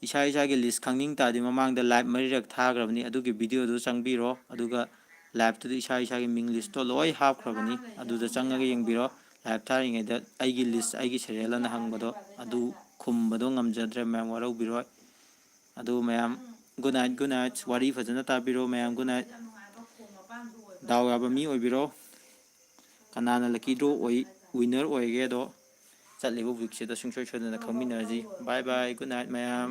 ꯏꯁꯥ ꯏꯁꯥꯒꯤ list ꯈꯪꯅꯤꯡ ꯇꯥꯔꯗꯤ ꯃꯃꯥꯡꯗ live ꯃꯔꯤꯔꯛ ꯊꯥꯈ꯭ꯔꯕꯅꯤ, ꯑꯗꯨꯒꯤ videoꯗꯨ ꯆꯪꯕꯤꯔꯣ꯫ ꯑꯗꯨꯒ liveꯇꯨꯗ ꯏꯁꯥ ꯏꯁꯥꯒꯤ ꯃꯤꯡ listꯇꯣ ꯂꯣꯏ ꯍꯥꯞꯈ꯭ꯔꯕꯅꯤ, ꯑꯗꯨꯗ ꯆꯪꯉꯒ ꯌꯦꯡꯕꯤꯔꯣ꯫ ꯂꯥꯏꯞ ꯊꯥꯔꯤꯉꯩꯗ ꯑꯩꯒꯤ ꯂꯤꯁ, ꯑꯩꯒꯤ ꯁꯦꯔꯤꯌꯦꯜ ꯑꯅ ꯍꯪꯕꯗꯣ, ꯑꯗꯨ ꯈꯨꯝꯕꯗꯣ ꯉꯝꯖꯗ꯭ꯔꯦ, ꯃꯌꯥꯝ ꯋꯥꯔꯧꯕꯤꯔꯣꯏ꯫ ꯑꯗꯨ ꯃꯌꯥꯝ, good night, good night꯫ ꯋꯥꯔꯤ ꯐꯖꯅ ꯇꯥꯕꯤꯔꯣ ꯃꯌꯥꯝ, good night꯫ ꯗꯥꯎ ꯌꯥꯕ ꯃꯤ ꯑꯣꯏꯕꯤꯔꯣ꯫ ꯀꯅꯥꯅ ꯂꯛꯀꯤ ꯗ꯭ꯔꯣ ꯑꯣꯏ, ꯋꯤꯟꯅꯔ ꯑꯣꯏꯒꯦꯗꯣ ꯆꯠꯂꯤꯕ ꯋꯤꯛꯁꯤꯗ ꯁꯨꯡꯁꯣꯏ ꯁꯣꯏꯗꯅ ꯈꯪꯃꯤꯟꯅꯔꯁꯤ꯫ ꯕꯥꯏ ꯕꯥꯏ, good night ꯃꯌꯥꯝ꯫